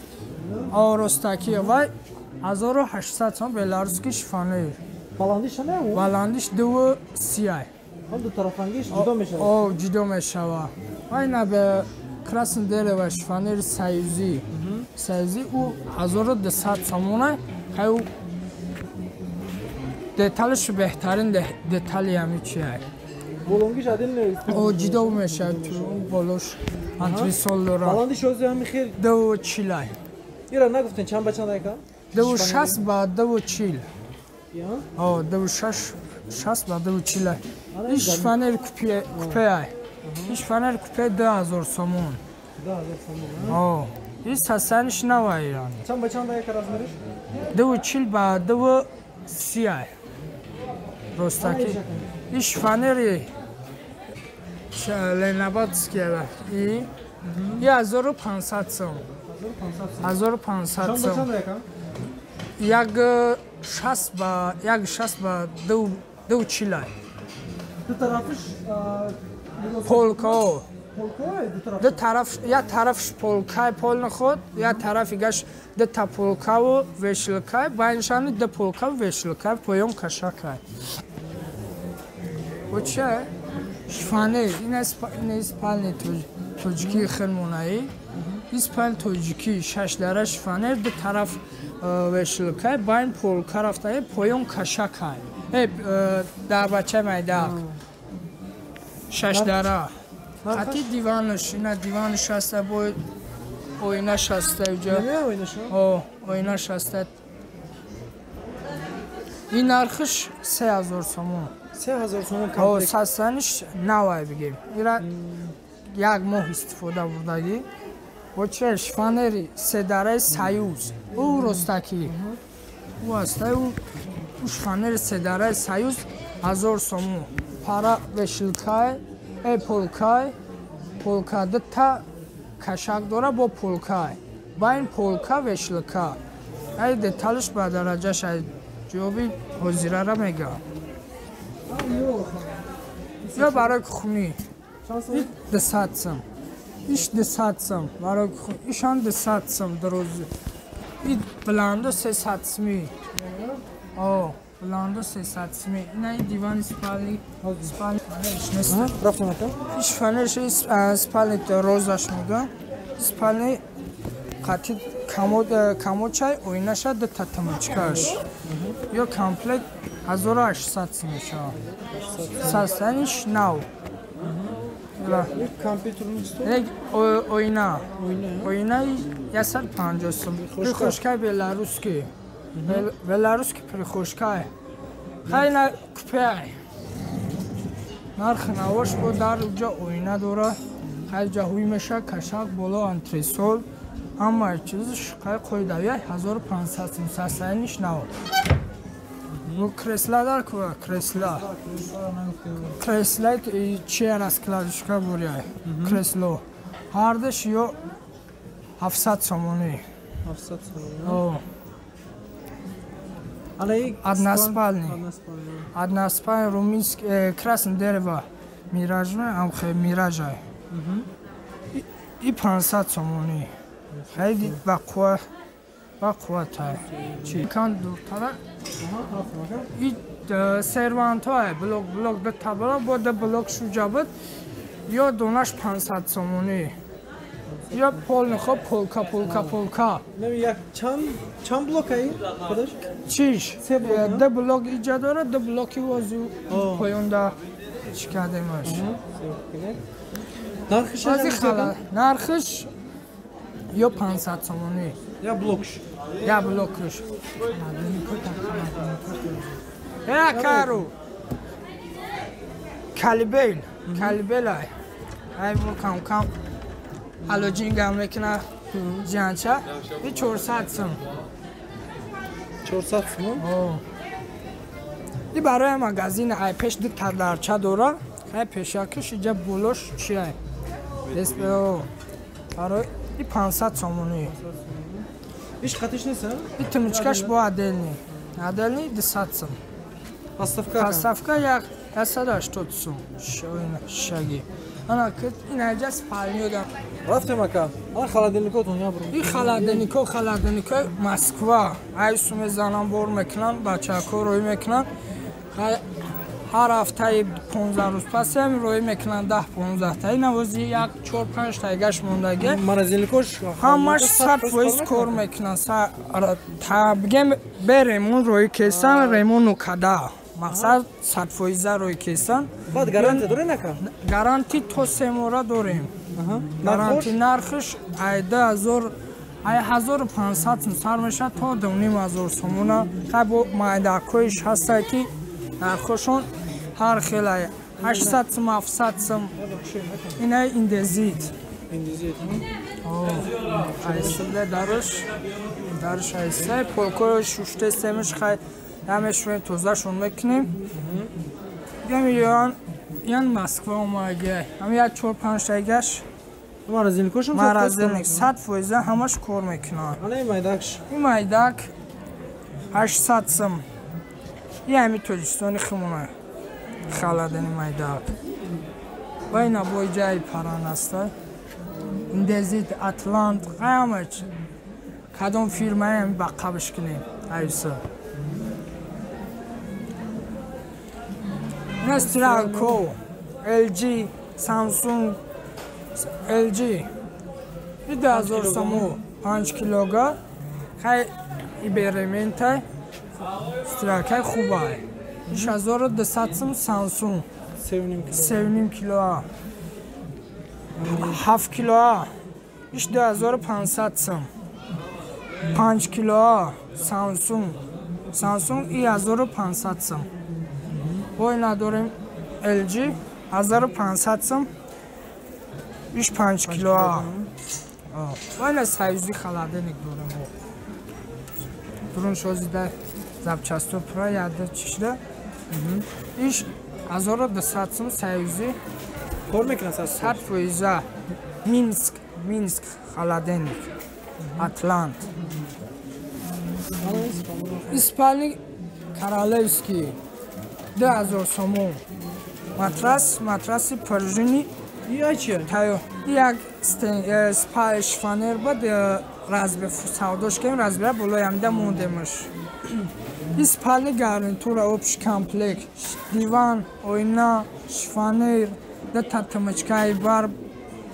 оростаки вай 1800 сом беларусский шифонер. Баландиш чанд е? Баландиш 2,30. Ҳам ду тарафангиш ҷудо мешавад? О, ҷудо мешавад. Вай на бе красный дерево шифонери союзӣ. Союзӣ ӯ 1200 сомона. Хай ӯ деталиш беҳтарин детали ҳами чия. Болонгиш адил нест? О, ҷудо мешавад. Болош антресол дорад. Баландиш ози ҳами хел? 2,40. Ира нагуфтен чанд ба чанд ака? 2,60 ба 2,40. О, 2,60 ба 2,40. Ин шифонер купе. Ин шифонер купе 2000 сомон. 2000 сомон? О, ин сасаниш нава ирани. Чанд ба чанд ака размериш? 2,40 ба 2,30. Ростаки. Ин шифонери Ленабадский и 1500 сом. 1500 сом. 1,60 ба 1,60 ба 2,40. Ду тарафиш полка. Ду тараф ду тараф як тарафш полкаи полни худ, як тарафи гаш ду та полкаву вешилкай, байншани ду полкаву вешилкай, поён кашакай. Бо чия? Шифонер, ин спальни тоҷикии хелмонаи. Ин спальни тоҷикӣ шашдара шифонер, ду тараф вешилкай, байн полка рафтаи, поён кашакай. Дар бачаи майдак. Шашдара. Хати диванаш, ина диванаш ҳаста, бо оинаш ҳаста уҷа. О, оинаш ҳаста. Ин нархиш 3000 сомон. 3000 сомон О, комплект. састаниш навай бигем. Ира як моҳ истифода бурдагӣ. Бо чия шифонери седараи Союз. Ӯ ростакӣ. Ӯ ҳаста, ӯ шифонери седараи Союз 1000 сомон. Пара вешилкай, полкай, полка дута кашак дора бо полкай. Байн полка вешилка. Ай деталш ба дараҷаш ай ҷавоби ҳозирара мегӯям. Ё барои хунӣ. 200 сом. Иш 200 сом. Барои ишан 200 сом дроз. И бландо 300 сми. О, бландо 300 сми. Ина и дивани спали, спали нест. Рафтем ака. Иш фанеш спали розаш мегӯям. Спали қати комод комодчай оинаша ду та тамочкаш. Ё комплект 1800 сом мешавад. Састаниш нав. Компьютерный стол? Оина. Оина 150 сом. Прихожка белорусский. Белорусский прихожка. Хайна купе. Нарх навош бо дар уҷа оина дора. Хай ҷа ҳуй меша кашак боло антресол. Ҳама чизш қай қоидавия 1500 сом састаниш нав. Ну кресла дар куа кресла. Кресла че раскладушка буряй. Кресло. Ҳардаш ё 700 сомонӣ. 700 сомонӣ. О. Односпальный. Односпальный румынский красное дерево. Миражный, амхе миражай. И 500 сомонӣ. Хайди ба қувва ба қувватай. Чи кан дуртара. И сервантҳое блок блок ду та блок бо ду блок шуҷа буд. Ё донаш 500 сомонӣ. Ё полный хоб полка полка полка. Як чанд блок ай худаш? Чиш? Ду блок иҷа дорад, ду блоки возу поёнда чӣ кардемаш. Нархиш нархиш ё 500 сомонӣ. Я блокш. Я блокш. Я кару. Калибел, калибел ай. Ай бо кам кам алоҷинга мекуна ҷанча. И 400 сом. 400 сом? О. И барои магазин ай пеш ду та дарча дора. Ай пешакиш иҷа болош чи ай? СПО. Барои и 500 сомонӣ. Иш қатиш нест, а? И тумчкаш бо отдельный. Отдельный 200 сом. Поставка? Поставка 180 сом. Шаги. Ана ин аҷа спальня дам. Рафтем ака. Ана холодильникотон я бру. И холодильнико, холодильнико Москва. Ай суме занам бор мекунан, бачако рӯй мекунан. Ҳар ҳафтаи 15 рӯз пас ҳам рӯй мекунан 10-15 та. Ин авози як 4-5 тайгаш мондаги. Морозилникош ҳамаш 100% кор мекунан. Та бигем бе ремон рӯй кесан, ремону када. Мақсад 100% рӯй кесан. Баъд гарантия дорем ака? Гарантия то 3 моҳа дорем. Гарантия нархш ай 2000 ай 1500 сом сар мешавад то 2500 сомона. Хай бо майдакҳоиш ҳастае ки нархҳошон ҳар хел ай 800 сом, 700 сом. Инай индезит. Индезит. Ай сибле дарш дарш ай се полкои шуште семиш хай ҳамешвен тозашон мекунем. Гам ян Москва омаги. Ҳам як 4-5 тайгаш. Морозилникошон морозилник 100% ҳамаш кор мекунанд. Ана ин майдакш. Ин майдак 800 сом. И ҳами Тоҷикистони химона халадани майдак. Ва ина бо ҷаи паран аста. Индезит, Атлант, ҳама чи. Кадом фирмаям ба қабш кунем. Айса. Ина Стралко, LG, Samsung, LG. И 2000 сому 5 килога. Хай иберементай. Стралкай хубай. 6200 сом Samsung. 3.5 кило. 7 кило. 2500 сом. 5 кило Samsung. Samsung 1500 сом. Бо ина дорем LG 1500 сом. 5 кило. Бо ина союзи холодильник дорем. Дурун шозида запчасто пура яда чишда. Иш 1200 сом союзи. Кор мекунад 100%. Минск, Минск холодильник. Атлант. Спальник королевский 2000 сомон. Матрас, матраси пружини. Як шифонер бад размер савдош кардем, размера болои ҳамида мондемаш. Спальни гарнитура общий комплект, диван, оина, шифонер, да тмочкаи бар,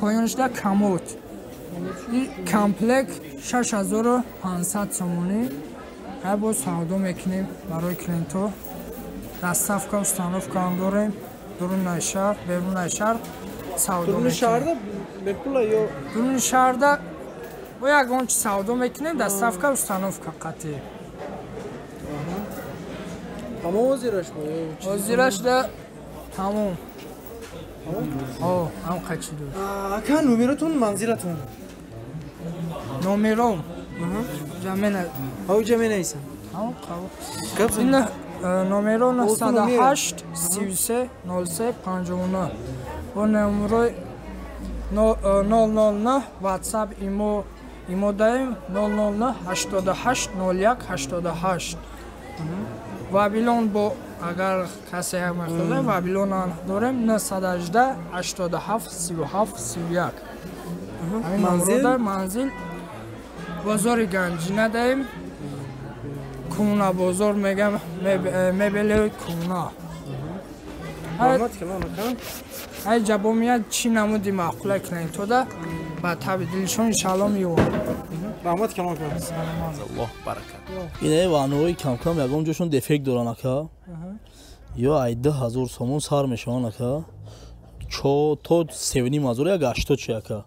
поёнашда комод. Комплект 6500 сомонӣ. Ҳай боз савдо мекунем барои клиентҳо. Доставка, установка ҳам дорем. Дурунаи шаҳр, берунаи шаҳр савдо мекунем. Дуруни шаҳрда бо ягон чи савдо мекунем, доставка, установка қатъӣ. Тамом ҳозираш? Ҳозирашда тамом. Ҳам қачи дор. Ака, номеротон, манзилатон? Номером? Ҷамена. Ҳа, менависам. Номеро 908 33 03 59. Бо номерои 009 WhatsApp имо даем 009 88 01 88. Вавилон бо агар касе мехоҳад, Вавилон дорем 918 87 37 31. Манзил, манзил бозори Ганҷина даем. Куна бозор мегам, мебели куна. Ай ҷабо меяд, чӣ намуди маъқула клиентода ба таби дилшон иншаалло меёванд. Раҳмат калон кунам. Аллоҳ баракат. Инаи ваънаҳои камкам ягон ҷошон дефект доранд ака. Ё ай 2000 сомон сар мешаванд ака. То 3500 як 80 чи ака.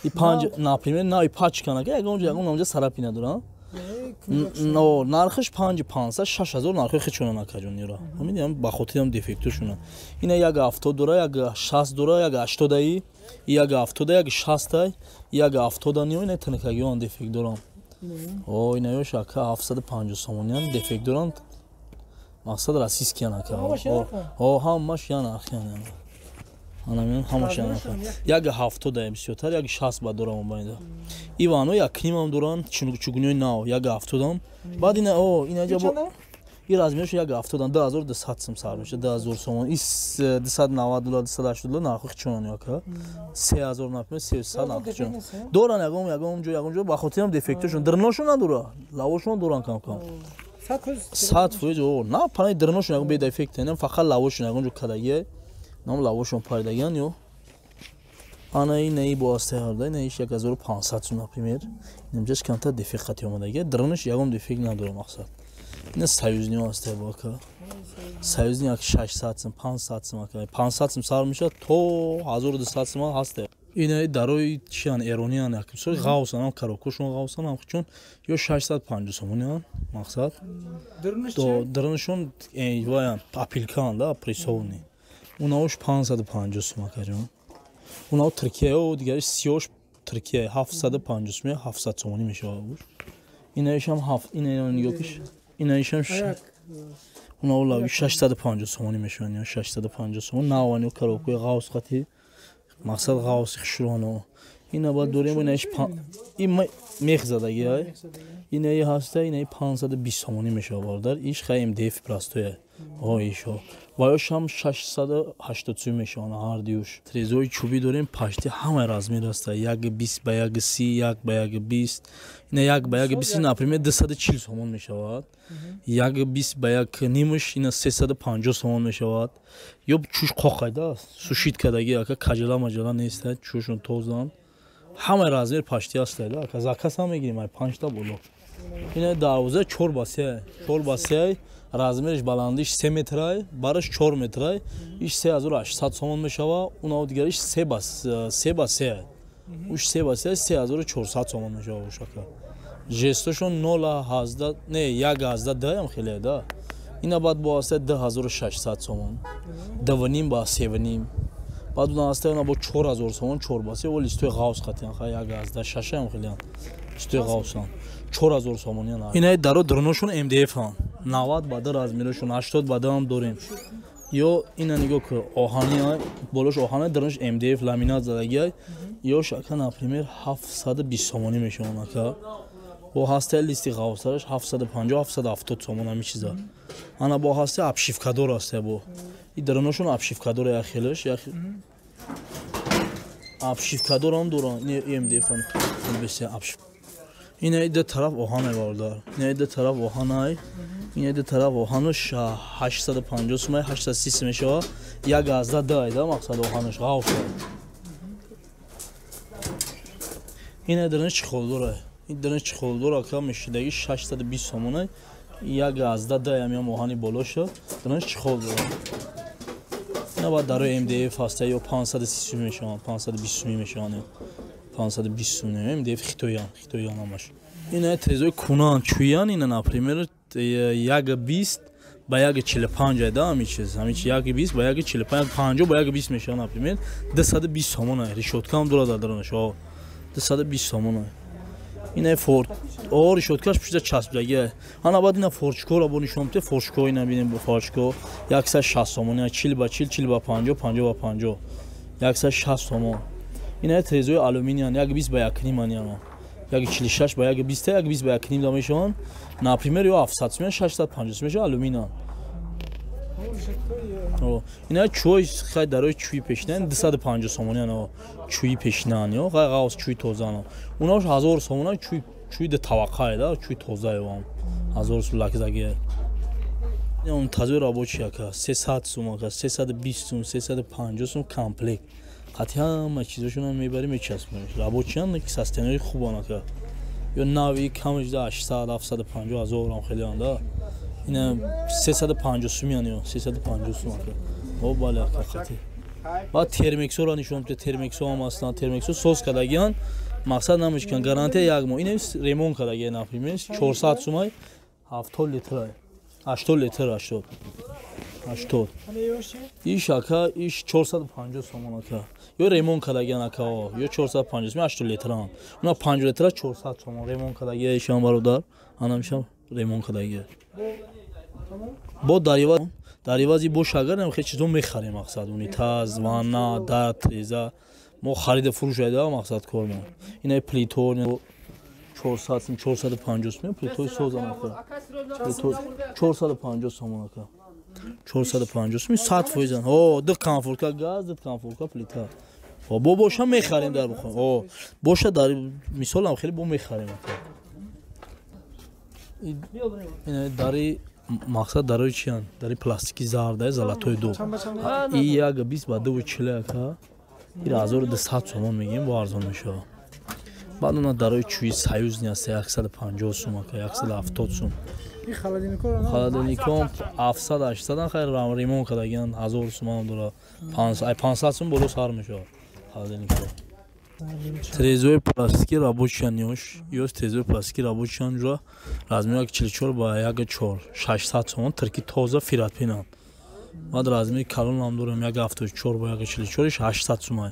И панҷ, например, на и пачкан ака, ягон ҷо ягон намҷа сарапи надоранд. Но нархаш 5500 6000 нархи хичонан акаҷон ира. Ҳамин ба хотирам дефектошуна. Ина як 70 дора, як 60 дора, як 80 аи, як 70, як 60 ай, як 70 нио ина тинкагиён дефект дорам. О, ина ёш ака 750 сомониан дефект доранд. Мақсад российскиян ака. О, ҳамаш я нархиян. Анамин ҳамаш я нархиян. Як 70 ай бисёртар, як 60 ба дорам байда. Ивано як нимам доранд, чугуниёи нав, як 70-ам. Баъд ина о, ина ҷа и размераш як 70-ам, 2200 сом сар мешавад, 2000 сомон. И 290 доллар, 280 доллар нархи хичонан яка. 3000 например, 300 нархи хичонан. Доран ягон ҷо ба хотирам дефектошон, дирношон надора, лавошон доран кам-кам. 100% о, на панаи дирношон ягон бедефект, фақат лавошон ягон ҷо кадагия, нам лавошон паридагиян ё. Ана инаи бо астаҳарда, инаиш 1500 сом например. Инамҷаш камтар дефект қати омадагия, дирнаш ягон дефект надора мақсад. Ина союзнио астаҳ бо ака. Союзни як 600 сом, 500 сом ака. 500 сом сар мешавад то 1200 сом ҳаст. Инаи дарои чиан эрониян як мисол ғавсан, ҳам коробкошон ғавсан, ҳам чун ё 650 сомониан мақсад. То дирнашон ваян апилкан да прессованный. Унаош 550 сом акаҷон. Унао Туркияо дигариш сиёш Туркия 750 сом, 700 сомонӣ мешавад буш. Инаишам 7, инаи нигоҳ киш. Инаишам унао лави 650 сомонӣ мешаванд, ё 650 сомон навани коробкаи ғавс қати мақсад ғавси хушрӯано. Ина баъд дорем инаиш ин мех задаги ай. Инаи ҳаста, инаи 520 сомонӣ мешавад бародар. Иш хай МДФ простоя. О, ишо. Ва ёшам 680 сом мешаванд ҳар дуюш. Трезои чӯбӣ дорем, пашти ҳамаи размер аста. 1.20 ба 1.30, 1 ба 1.20. Ина 1 ба 1.20, например, 240 сомон мешавад. 1.20 ба 1.5 ина 350 сомон мешавад. Ё чӯш қоқайда, сушит кадаги, ака каҷала маҷала нест, чӯшон тозан. Ҳамаи размер пашти аста, ака заказ ҳам мегирем, ай 5 та боло. Ина дарвоза 4 ба 3, 4 ба 3, размериш баландиш 3 метрай, бараш 4 метрай, иш 3800 сомон мешава, унао дигариш 3 ба 3, уш 3 ба 3 3400 сомон мешава ушака. Жестошон 0.18, не 1.18 ам хеле да. Ина баъд бо аста 2600 сомон. 2.5 ба 3.5. Баъд уна аста уна бо 4000 сомон 4 ба 3, о листои ғавс қатиян, хай 1.86 ам хелеан. Листои ғавсан. 4000 сомониян. Инаи даро дроношон МДФ-ан. 90 ба 2 размерашон, 80 ба 2 ҳам дорем. Ё ина нигоҳ кун, оҳани, болош оҳани, дронаш МДФ ламинат задагиай. Ё шака например 720 сомонӣ мешаванд ака. Бо ҳастаи листи ғавсараш 750 770 сомон ҳамин чиза. Ана бо ҳастаи обшивкадор ҳастаи бо. И даруношон обшивкадор як хелаш, як обшивкадор ҳам доран. Ин МДФ бесе обшив. Ин ду тараф оҳан бародар. Ин ду тараф оҳанай. Ин ду тараф оҳанаш 850 сомон 830 мешава. Як азда ду айда мақсад оҳанаш ғавс. Ин дарунаш чехолдор. Ин дарунаш чехолдор ака мешидаги 620 сомон. Як азда ду ям оҳани болоша. Дарунаш чехолдор. Ина баъд дарои МДФ ҳаста ё 530 сомон мешаванд, 520 сомон мешаванд. 520 сомон МДФ хитоян, хитоян ҳамаш. Ина трезои кунан чуян ина например 1.20 ба 1.45 айда ҳамин чиз. Ҳамин чи 1.20 ба 1.45, 50 ба 1.20 мешаванд например 220 сомон. Решётка ҳам дорад дар дарунаш. 220 сомон. Ина форт, о решёткаш пушта часпдаги. Ана баъд ина форчкоро бо нишон медиҳад, форчко ина бинем бо форчко 160 сомон, 40 ба 40, 40 ба 50, 50 ба 50. 160 сомон. Ина трезои алюминиян 1.20 ба 1.5 ан. 1.46 ба 1.20, 1.20 ба 1.5 да мешаванд. Например, ё 700 сомон, 650 сомон мешавад алюминия. Ина чӯй хай дарои чӯи пешинан 250 сомонӣ ана чӯи пешинан ё хай ғавс чӯи тозаан. Унош 1000 сомона чӯи чӯи ду таваққае да чӯи тозае вам 1000 сум лакзаги. Он тазои рабочий ака 300 сум ака 320 сум 350 сум комплект. Қати ҳама чизошонам мебарӣ мечаспонӣ. Рабочиян ки состояниеи хубан ака. Ё нави камаш да 800 750 1000 ам хеле анда. Ина 350 сум яъне 350 сум ака. О бале ака қати. Баъд термексоро нишон медиҳад, термексо ҳам ҳастанд, термексо соз кардагиан, мақсад намешкан, гарантия як моҳ. Ина ремонт кардагиан, например, 400 сумай 70 литр, 80 литр, 80. 80. Иш ака, иш 450 сомон ака. Ё ремонт кардагиан ака, ё 450 сум 80 литран. Уна 50 литра 400 сомон ремонт кардагиан ишам бародар, анамшам ремонт кардагиан. Бо дар ивази бош агар нам хеле чизо мехарем мақсад унитаз, ванна, дар, треза. Мо харида фурӯш айда мақсад кормон. Ина плито 400 сум 450 сум плитои созам ака. Плито 450 сомон ака. 450 сум 100%. О, ду конфорка газ, ду конфорка плита. О, бо боша мехарем дар бухон. О, боша дар мисолам хеле бо мехарем ака. Ина дари мақсад дарои чиян? Дари пластики зарда, золотой ду. И 1.20 ба 2.40 ака. Ир 1200 сомон мегем, бо арзон мешавад. Баъд она дарои чӯи союзни аст 150 сум ака, 170 сум. И холодильникоро холодильником 700 800 хайр ремонт кардагиан 1000 сум ҳам дора. 500 сум боло сар мешавад холодильникро. Трезои пластики рабочиян ёш, ёш трезои пластики рабочиян ҷура размери 1.44 ба 1.4, 600 сомон тирки тоза фиратпинанд. Баъд размери калон ҳам дорем 1.74 ба 1.44, 800 сумай.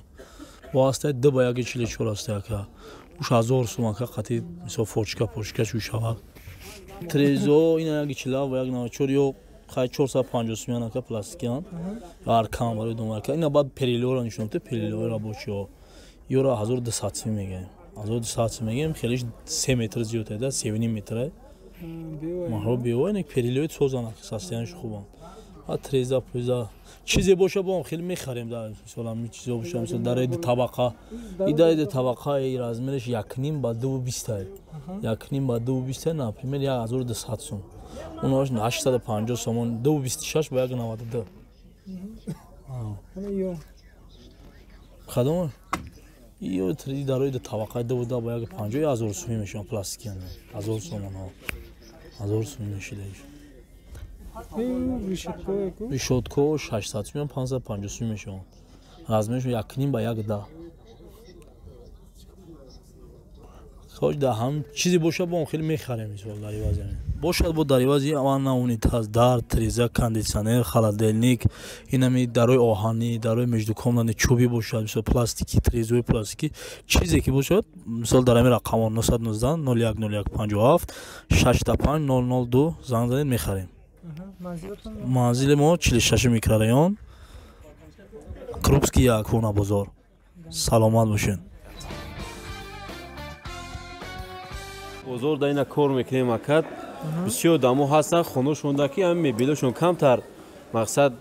Бо ҳастаи 2 ба 1.44 ҳастаи ака. Уш 1000 сум ака қати мисол форчка порчка шӯшавад. Трезо ина 1.40 ба 1.94 ё хай 450 сумян ака пластикиан. Аркам барои домарка. Ина баъд перилёро нишон медиҳад, перилёи рабочиҳо. Ёро 1200 сум мегӯем. 1200 сум мегӯем, хелиш 3 метр зиёд айда, 3.5 метр. Маҳро бева ин перилёи созан состоянияш хубанд. А треза пӯза чизе боша бо хеле мехарем дар мисол ҳамин чизо боша, мисол дар ду табақа. И дар ду табақа и размераш 1.5 ба 2.20. 1.5 ба 2.20, например, 1200 сум. Унош 850 сомон, 2.26 ба 1.92. Кадом? Ё три дарои ду табақа 2.2 ба 1.50 1000 сум мешавад пластикиан. 1000 сомон. 1000 сум мешидаиш. Решётко 600 сум, 550 сум мешавад. Размераш 1.5 ба 1.10. Хоҷ да ҳам чизе боша бо он хеле мехарем мисол дар ивази. Бошад бо дар ивази ванна, унитаз, дар, треза, кондитсионер, холодильник, инами дарои оҳанӣ, дарои междукомнатни чӯбӣ бошад, мисол пластики, трезои пластики, чизе ки бошад, мисол дар ҳамин рақамҳо 919 01 01 57 65 002 занг занед мехарем. Манзили мо 46 микрорайон, Крупский 1, Кӯҳнабозор. Саломат бошед. Бозор да ина кор мекунем акад. Бисёр одамо ҳастанд хонашонда ки ҳамин мебелошон камтар мақсад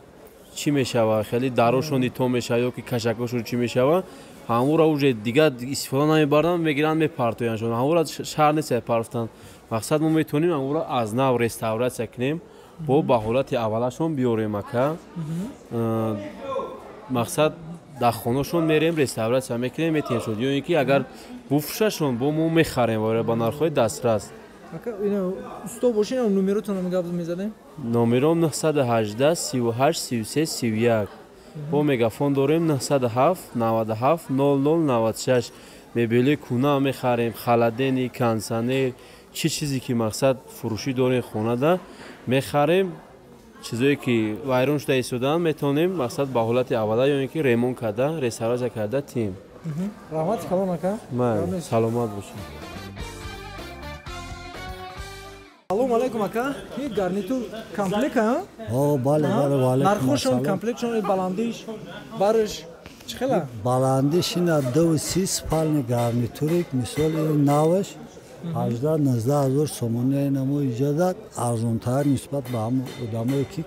чӣ мешава, хеле дарошон ито мешава ё ки кашакошон чӣ мешава, ҳамура уже дигар истифода намебаранд, мегиранд мепартояндшон. Ҳамура шаҳр нест партофтан. Мақсад мо метавонем ҳамура аз нав реставратсия кунем, бо ба ҳолати аввалашон биёрем ака. Мақсад дар хонашон мерем, реставратсия мекунем, метиҳемшон. Ё ин ки агар буфурӯшашон бо мо мехарем ба нархҳои дастрас. Ака, ина усто бошин, номеротонам гап мезадем? Номером 918 38 33 31. Бо мегафон дорем 907 97 00 96. Мебели куна мехарем, халадени, кондиционер, чӣ чизе ки мақсад фурӯшӣ дорем хонада мехарем. Чизое ки вайрон шуда истодаанд метавонем мақсад ба ҳолати аввала ё ин ки ремонт карда, реставратсия карда тиҳем. Раҳмати калон ака. Саломат бошед. Салом алейкум ака. Ин гарнитур комплект а? О, бале, бале, ва алейкум. Нархошон комплектшон баландиш, барш чӣ хела? Баландиш ина 230 спальни гарнитурик, мисол ин наваш 18-19 ҳазор сомонӣ ина мо иҷозат арзонтар нисбат ба ҳам одамое ки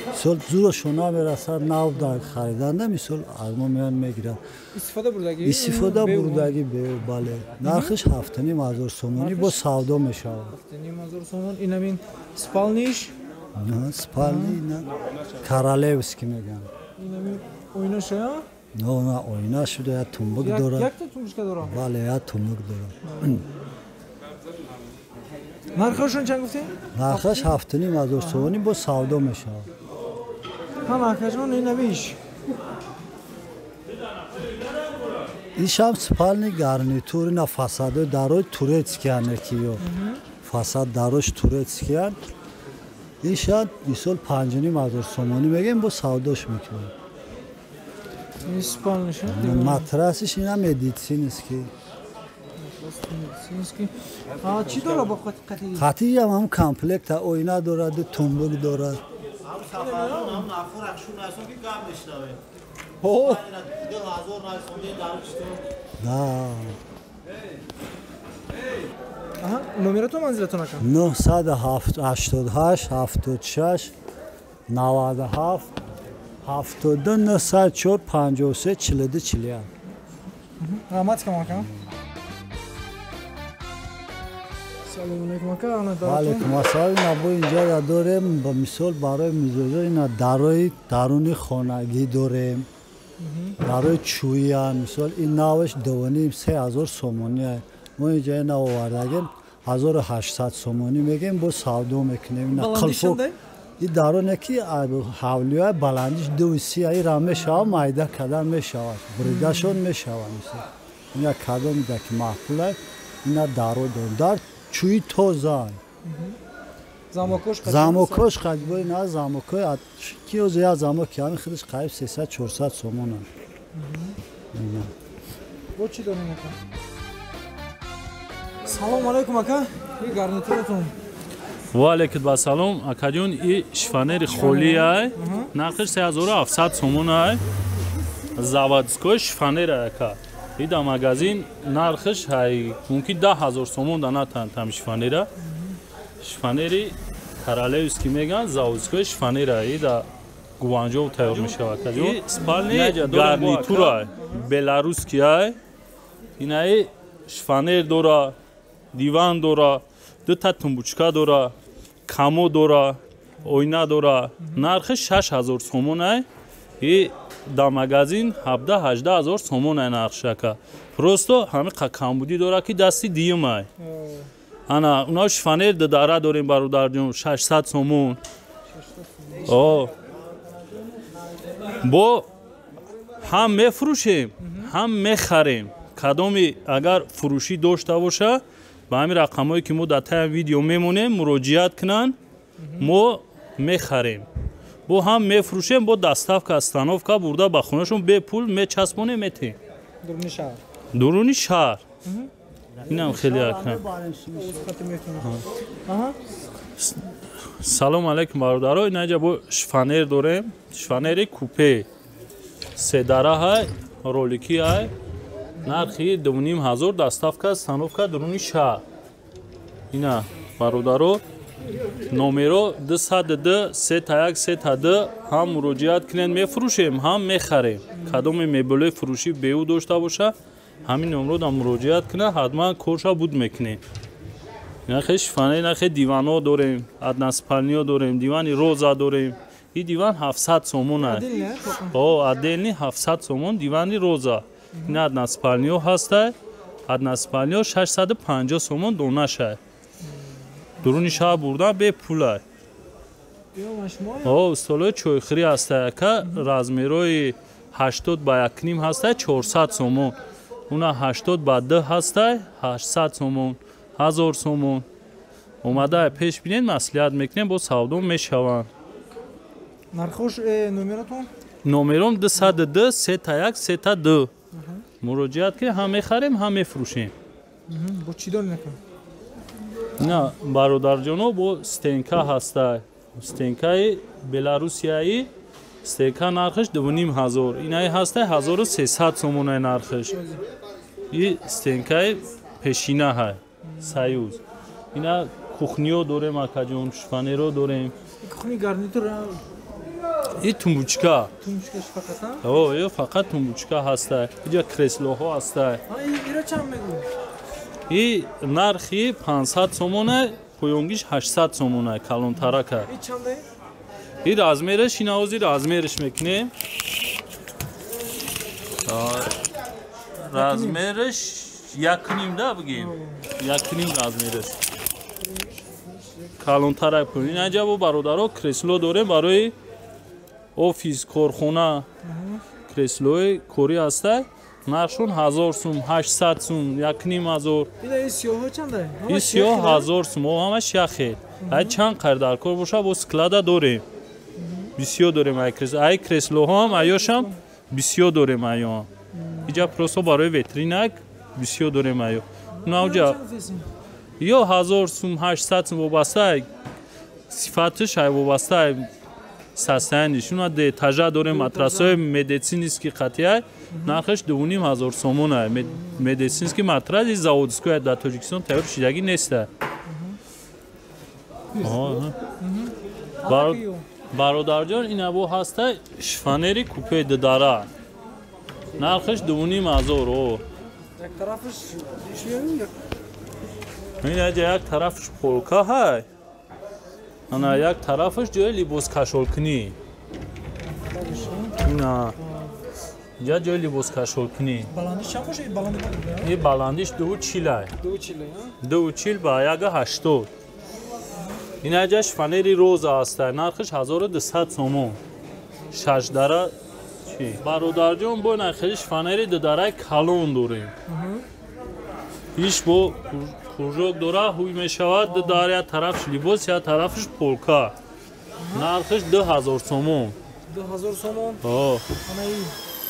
мисол зурашон намерасад нав дар хариданда, мисол аз мо меоянд мегиранд. Истифода бурдагӣ? Истифода бурдагӣ, бале. Нархиш 7,5 ҳазор сомонӣ бо савдо мешавад. 7,5 ҳазор сомон. Инамин спалниш? Спални ина королевский мегӯянд. Инамин оинаша? На, оина шуда, як тумбук дорад. Якта тумбучка дорад? Бале, як тумбук дорад. Нархашон чанд гуфтем? Нархаш 7,5 ҳазор сомонӣ бо савдо мешавад. Ҳа, нархашон инамиш. Ишам спальни гарнитур, ина фасадои дарои турецкиян ки ё фасад дарош турецкиян. Иша мисол 5,5 ҳазор сомонӣ мегӯем, бо савдош мекунем. Ин спальниша? Матрасиш ина медицинский. Чӣ дорад бо қатӣ? Қатӣ ҳам комплект оина дорад, тумбук дорад. Номератон манзилатон ака? 988 76 97 72 904 53 42 41. Раҳмат кам ака. Салом алейкум ака. Алейкум ассалом. Ина бо инҷа дорем, ба мисол барои мизоҷо ина дарои даруни хонагӣ дорем. Барои чӯян, мисол ин наваш 2,5-3 ҳазор сомонӣ. Мо инҷа ина овардагем 1800 сомонӣ мегем, бо савдо мекунем. Ина қилфу ин дароне ки ҳавлиҳои баландиш 2,30 ира мешавад, майда кардан мешавад, буридашон мешавад. Мисол ина кадомида ки маъқул аст, ина даро дорем. Дар чӯи тоза. Замокош қадибо ина замокои ки оз як замок ки ҳамин худаш қариб 300-400 сомон аст. Бо чӣ дорем ака? Салом алейкум ака. Ин гарнитуратон? Ва алейкум ассалом акаҷон. И шифонери холӣ ай, нархиш 3700 сомон ай. Заводской шифонер ай ака. И дар магазин нархиш ай мумкин 10 000 сомон да натан там шифонера. Шифонери королевский меган, заводской шифонера и да Гуанҷоу тайёр мешавад. И спальни гарнитура беларусский ай. Инаи шифонер дора, диван дора, дута тумбучка дора, камо дора, оина дора. Нархи 6000 сомон ай. И дар магазин 17-18 ҳазор сомон ай нархшака. Просто ҳамин камбудӣ дора ки дасти диюм ай. Ана уна шифонер дара дорем бародарҷон 600 сомон. О. Бо ҳам мефурӯшем, ҳам мехарем. Кадоми агар фурӯшӣ дошта боша, ба ҳамин рақамҳое ки мо дар таи видео мемонем муроҷиат кунанд, мо мехарем. Бо ҳам мефурӯшем, бо доставка, остановка бурда ба хонашон бепул мечаспонем, метем. Дуруни шаҳр. Дуруни шаҳр. Инам хеле ака. Салом алейкум бародаро. Инаҷа бо шифонер дорем. Шифонери купе. Седара ҳай, ролики ҳай. Нархи 2,5 ҳазор, доставка, остановка дуруни шаҳр. Ина бародаро номеро 202 3 1 3 2 ҳам муроҷиат кунед, мефурӯшем, ҳам мехарем. Кадоме мебелои фурӯшӣ беу дошта боша, ҳамин номро да муроҷиат кунад, ҳатман корша буд мекунем. Нахе шифане, нахе диванҳо дорем, односпальный ҳо дорем, дивани роза дорем. И диван 700 сомон аст. О, отдельный 700 сомон дивани роза. Ин односпальный ҳо ҳастай, односпальный ҳо 650 сомон донашай. Дуруни шаҳр бурдан бепулай. О, столои чойхӯрӣ ҳастай, ака, размерои 80 ба 1,5 ҳастай, 400 сомон. Уна 80 ба 2 ҳастай, 800 сомон, 1000 сомон. Омада пеш бинед, маслиҳат мекунем, бо савдо мешаванд. Нархош, номератон? Номером 202 3 1 3 2. Муроҷиат ки ҳам мехарем, ҳам мефурӯшем. Бо чӣ дорем ака? На, бародарҷоно, бо стенка ҳастай. Стенкаи беларусияи стенка нархаш 2500. Инаи ҳастай 1300 сомонаи нархаш. И стенкаи пешина ҳай, Союз. Ина кухниё дорем, акаҷон, шифонеро дорем. Кухни гарнитур? И тумбочка. Тумбочкаш фақат? О, ё фақат тумбочка ҳастай. Иҷа креслоҳо ҳастай. Ира чанд мегӯ? И нархи 500 сомона, поёнгиш 800 сомона, калонтарака. И чанде? И размераш ина ҳозир размераш мекунем. Размераш 1,5 да бигем. 1,5 размераш. Калонтарак пӯ. Ин аҷа бо бародаро кресло дорем барои офис, корхона. Креслои корӣ ҳастай. Нархшон 1000 сум, 800 сум, 1500. Ина и сиёҳо чанда? И сиёҳ 1000 сум, о, ҳамаш яхел. Ай чанд қар дар кор боша, бо склада дорем. Бисёр дорем ай кресло. Ай креслоҳо ҳам аёшам бисёр дорем аё. Иҷа просто барои витринак бисёр дорем аё. Навҷа ё 1000 сум, 800 сум, вобаста сифаташ, ай вобаста состояниш. Уна этажа дорем, матрасҳои медицинский қатъия, нархаш 2500 сомон. Медицинский матрас и заводской, дар Тоҷикистон тайёр шидагӣ неста. Бародарҷон, ин або ҳаста шифонери купе дудара, нархаш 2500. О, инаҷа як тарафаш полка ҳай, ана як тарафаш ҷои либоскашолкунӣ, ина инҷа ҷои либоскашолкунӣ. И баландиш 2,40-ай, 2,40 ба 1,80. Инаҷа шифонери роза ҳастай, нархаш 1200 сомон, шашдара. Чи бародарҷон, бо хели шифонери дудараи калон дорем. Иш бо кружок дора, ҳуй мешавад, ду дар, як тарафш либос, як тарафш полка, нархаш 2000 сомон. 2000 сомон.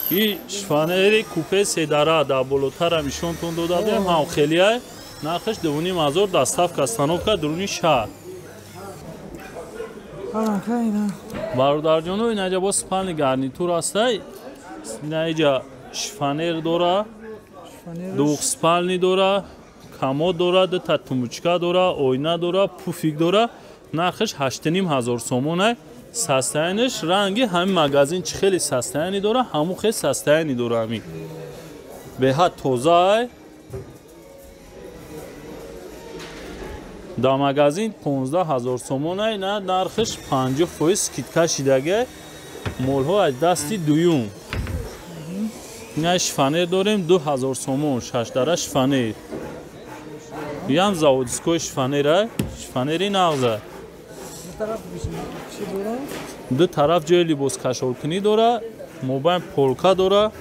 И шифонери купе седара дар болотара нишонтон дода будем, ҳам хелиай, нархаш 2500, доставка, установка дуруни шаҳр. Бародарҷоно, инаҷа бо спальный гарнитур ҳастай. Инаиҷа шифонер дора, двухспальный дора, комод дора, дута тумбочка дора, оина дора, пуфик дора, нархаш 8500 сомонай. Состояниш ранги ҳамин магазин чӣ хеле состояние дора, ҳамун хел состояние дора, ҳамин беҳад тозаай. Дар магазин 15 000 сомонай, на нархаш 50% скидка шидагай, молҳо аз дасти дуюм. Ина шифонер дорем 2000 сомон, шашдара шифонер, ям заводской шифонера, шифонери нағза. Ду тараф ҷои либоскашолкунӣ дора, мобайн полка дора,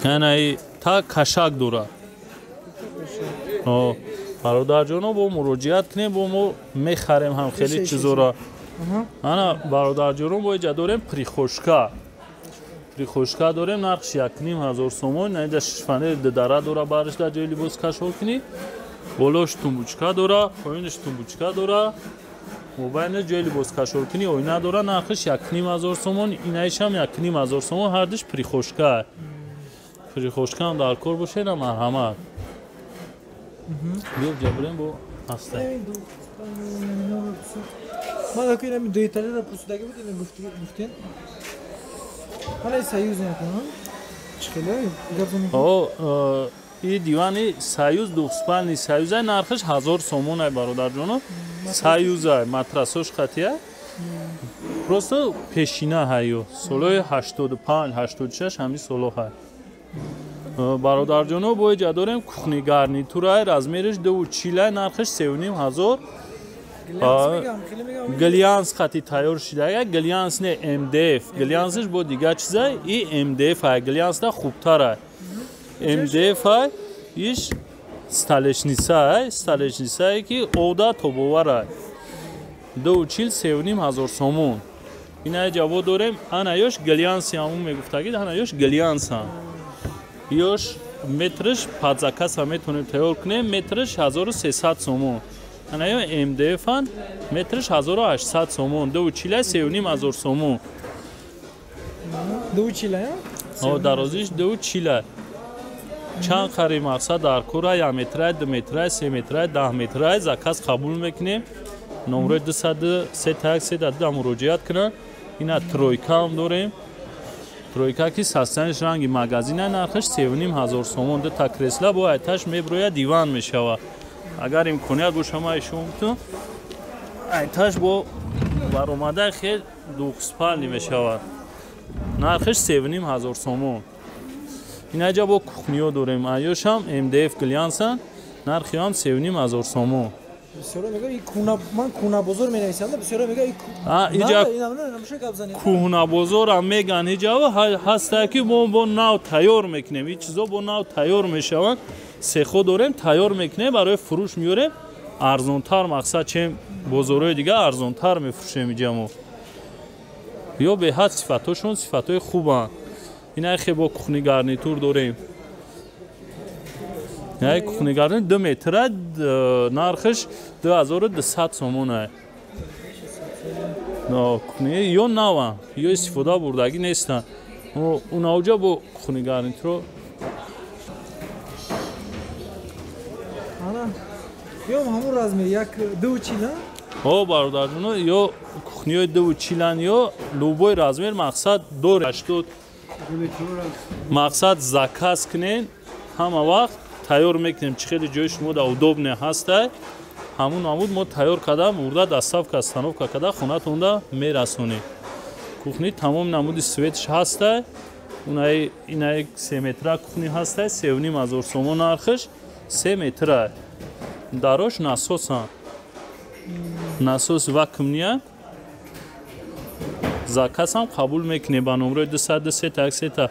янаи та кашак дора. Бародарҷоно, бо муроҷиат кунем, бо мо мехарем ҳам хеле чизора. Ана бародарҷоно, бо иҷа дорем прихожка, прихожка дорем, нархш 1500 сомон. Наиҷа шифонери дудара дора, барш дар ҷои либос кашолкунӣ, болош тумбочка дора, поёнаш тумбочка дора, мобайнаш ҷои либоскашолкунӣ, оина дора, нархаш 1500 сомон. Инаишам 1500 сомон, ҳардуш прихожка. Прихожкаам дар кор бошед, марҳамат. Биё ҷабрем бо ҳаста. Ман ака инами ду этажа пурсидаги буд, ина гуфтен. Ҳалай Союз накунам. Чӣ хеле гап занем? О, и дивани Союз двухспальный Союзай нархаш 1000 сомон ай бародарҷоно. Союзай матрасош хатия. Просто пешина ҳаю. Солои 85, 86 ҳамин соло ҳай. Бародарҷоно, бо иҷа дорем кухни гарнитурай, размериш 2,40, нархаш 3500. Глянс хати тайёр шидага, глянс не МДФ, глянсш бо дигар чизай, и МДФ ай, глянсда хубтар ай. МДФ ай, иш столешница ай, столешницае ки ода тобовар ай. 2,40 3500 сомон. Ина ҷаво дорем, ана ёш глянси ҳамун мегуфтагид, ана ёш глянса. Ёш метрш под заказ метавонем тайёр кунем, метрш 1300 сомон. Ана ё МДФ-ан метрш 1800 сомон, 2,40 3500 сомон. 2,40? О, дарозиш 2,40. Чанд қари мақсад дар кора 1 метрай, 2 метрай, 3 метрай, 10 метрай заказ қабул мекунем. Номрои 203 1 3 муроҷиат кунанд. Ина тройка ҳам дорем. Тройка ки састаниш ранги магазина, нархаш 3500 сомон. Ду та кресла бо айташ меброя диван мешава. Агар имконият боша ма ишон бутун айташ бо баромада хел двухспальный мешавад. Нархаш 3500 сомон. Инаҷа бо кухниё дорем. Аёшам МДФ глянсан, нархи ҳам 3500 сомон. Бисёро мегӯяд, ин куна, ман кунабозор менависам, бисёро мегӯяд, ин иҷа кӯҳнабозорам меган, иҷа ҳаста ки мо бо нав тайёр мекунем. Ин чизо бо нав тайёр мешаванд. Сехо дорем, тайёр мекунем, барои фурӯш меорем. Арзонтар мақсад чем бозорҳои дигар арзонтар мефурӯшем иҷа мо. Ё беҳад сифатҳошон сифатҳои хубанд. Ина хе бо кухни гарнитур дорем. Яй кухни гарнитур 2 метра, нархаш 2200 сомон ай. Но кухни ё нава, ё истифода бурдагӣ нестанд. Унаоҷа бо кухни гарнитуро ана ё ҳамун размер як 2,40? О, бародарҷоно, ё кухниҳои 2,40 ё любой размер мақсад дорем. 80 мақсад заказ кунен, ҳама вақт тайёр мекунем. Чӣ хеле ҷои шумо да удобне ҳастай, ҳамун намуд мо тайёр карда, бурда доставка, остановка карда хонатонда мерасонем. Кухни тамоми намуди светш ҳастай. Унаи инаи 3 метра кухни ҳастай, 3500 сомон нархаш, 3 метра. Дарош насосан. Насос вакуумния. Заказ ҳам қабул мекунем ба номрои 203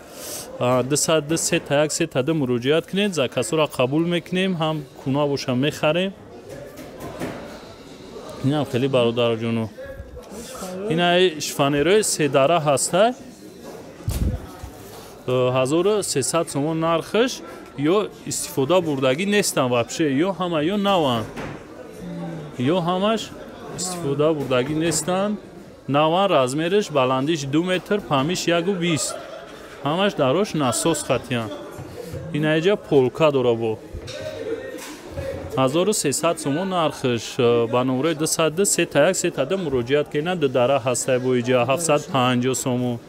1 203 1 3 муроҷиат кунед. Заказҳоро қабул мекунем, ҳам куна боша мехарем. Инам хеле бародарҷоно. Ина шифонерои седара ҳастай. 1300 сомон нархаш, ё истифода бурдагӣ нестан вообще, ё ҳама ё наванд. Ё ҳамаш истифода бурдагӣ нестанд. Наван, размериш баландиш 2 метр, памиш 1,20. Ҳамаш дарош насос хатиян. Ина иҷа полка дора бо. 1300 сомон нархаш, ба номрои 203 1 3 муроҷиат кунед. Ду дара ҳастай бо иҷа 750 сомон.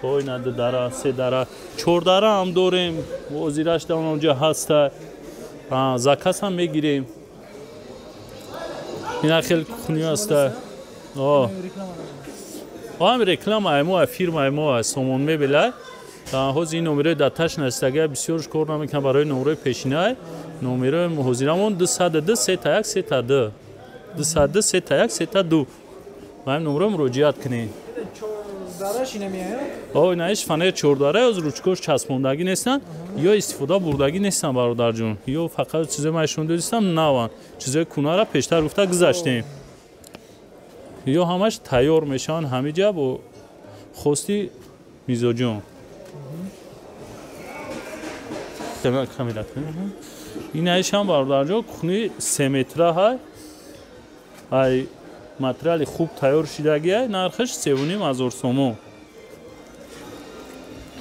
О, ина ду дара, се дара, чор дара ҳам дорем. Озираш дар онҷа ҳастай. Заказ ҳам мегирем. Ина хел кухни ҳастай. О. Ҳам реклама мо, фирма мо Сомон мебелай. Ҳозир ин номерои даташ настага бисёрш кор намекунад барои номерои пешинай. Номерои ҳозирамон 202 3 1 3 2. 202 3 1 3 2. Ба ҳамин номеро муроҷиат кунед. О, ина иш фанер чордара, аз ручкош часпондагӣ нестанд, ё истифода бурдагӣ нестанд бародарҷон. Ё фақат чизои ман ишон додистам наванд. Чизои кунара пештар гуфта гузаштем. Ё ҳамаш тайёр мешаванд ҳамиҷа бо хости мизоҷон. Ин айшам бародарҷон кухни 3 метра ҳай. Ай материали хуб тайёр шидагиай, нархаш 3500 сомон.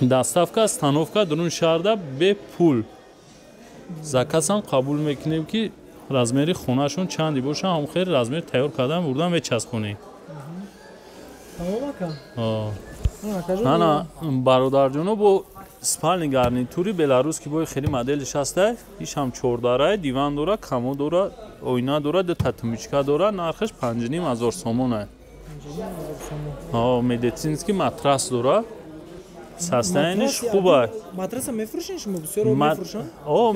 Доставка, остановка дурун шаҳрда бепул. Заказам қабул мекунем ки размери хонашон чанди боша, ҳам хеле размер тайёр кардан бурдан мечаспонем. Тамом ака? Ана бародарҷоно бо спальни гарнитури беларус ки бои хеле моделиш ҳаста, иш ҳам чордарай, диван дора, камо дора, оина дора, дута тумбочка дора, нархаш 5,5 ҳазор сомон. Медицинский матрас дора. Состояниш хуб аст. Матраса мефурӯшен шумо? Бисёр мефурӯшанд? О,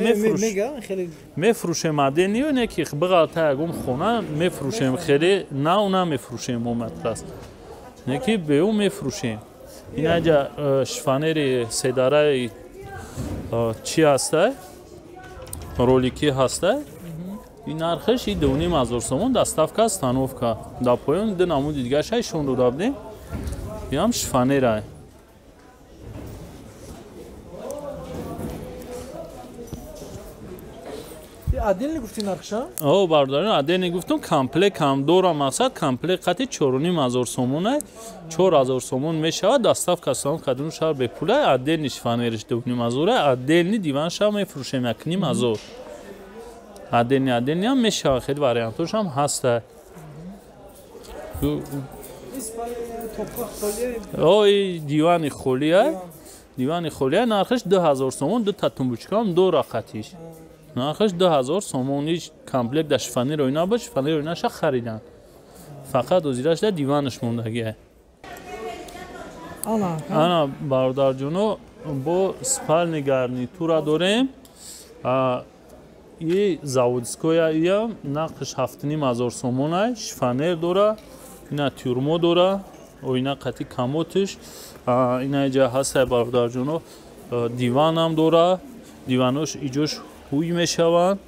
мефурӯшем отдельно, не ки биғалта ягон хона мефурӯшем, хеле нав намефурӯшем мо матрас. Не ки беу мефурӯшем. Инаҷа шифонери седараи чи ҳаста? Ролики ҳаста. Ин нархаш и 2,5 ҳазор сомон, доставка, установка. Дар поён ду намуди дигарша ишон дода будем. Иам шифонера. Отдельно гуфти нархша? О, бародарон, отдельно гуфтум, комплект ҳам дора, мақсад комплект қати 4,5 ҳазор сомон, 4 ҳазор сомон мешавад, доставка установка кадун шаҳр бепула, отдельно шифонериш 2,5 ҳазор, отдельно диванша мефурӯшем 1,5 ҳазор. Отдельно отдельно ҳам мешавад, хеле вариантош ҳам ҳаста. О, и дивани холия, дивани холия нархаш 2 ҳазор сомон, ду та тумбочка ҳам дора қатиш. Нархаш 2 ҳазор сомон, ҳеҷ комплект дар шифонер оина буд, шифонер оинаша харидан. Фақат озираш дар диванаш мондагия. Ана бародарҷоно бо спальни гарнитура дорем. И заводскоя ия нархаш 7,5 ҳазор сомон, шифонер дора, ина тюрмо дора, оина қати комотиш, ина иҷа ҳаста бародарҷоно, диванам дора, диванош иҷош ҳуй мешаванд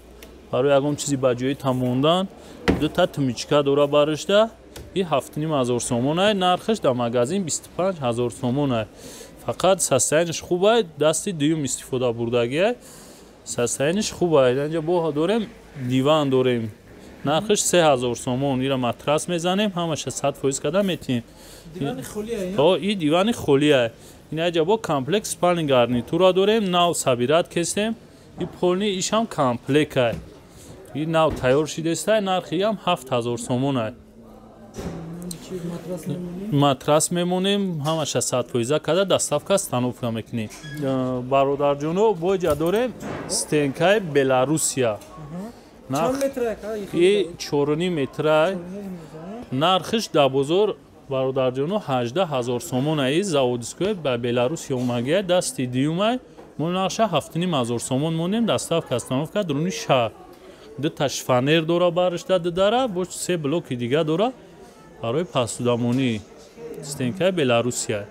барои ягон чизи ба ҷои тамондан. Дута тумичка дора баришта, и 7,5 ҳазор сомон, нархаш дар магазин 25 ҳазор сомон. Фақат состояниш хуб, дасти дуюм истифода бурдагия, состояниш хуб. Инҷа бо дорем диван дорем, нархаш 3 ҳазор сомон. Ира матрас мезанем, ҳамаша 100% карда метиҳем. И дивани холия. Инаҷа бо комплект спальни гарнитура дорем, нав собирать кестем. И полный ишам комплект ай. И нав тайёр шидестай, нархи ям 7 ҳазор сомон ай. Матрас мемонем, ҳамаша 100% карда доставка установка мекунем. Бародарҷоно, боҷа дорем стенкаи Беларусия. И 4,5 метрай. Нархиш дар бозор бародарҷоно 18 ҳазор сомон ай, заводской ба Беларусия омагия, дасти дуюмай. Мо нархша 7,5 ҳазор сомон монем, доставка установка дуруни шаҳр. Дута шифонер дора баришта дудара, бо се блоки дига дора барои пасудамонӣ. Стенкаи Беларусия.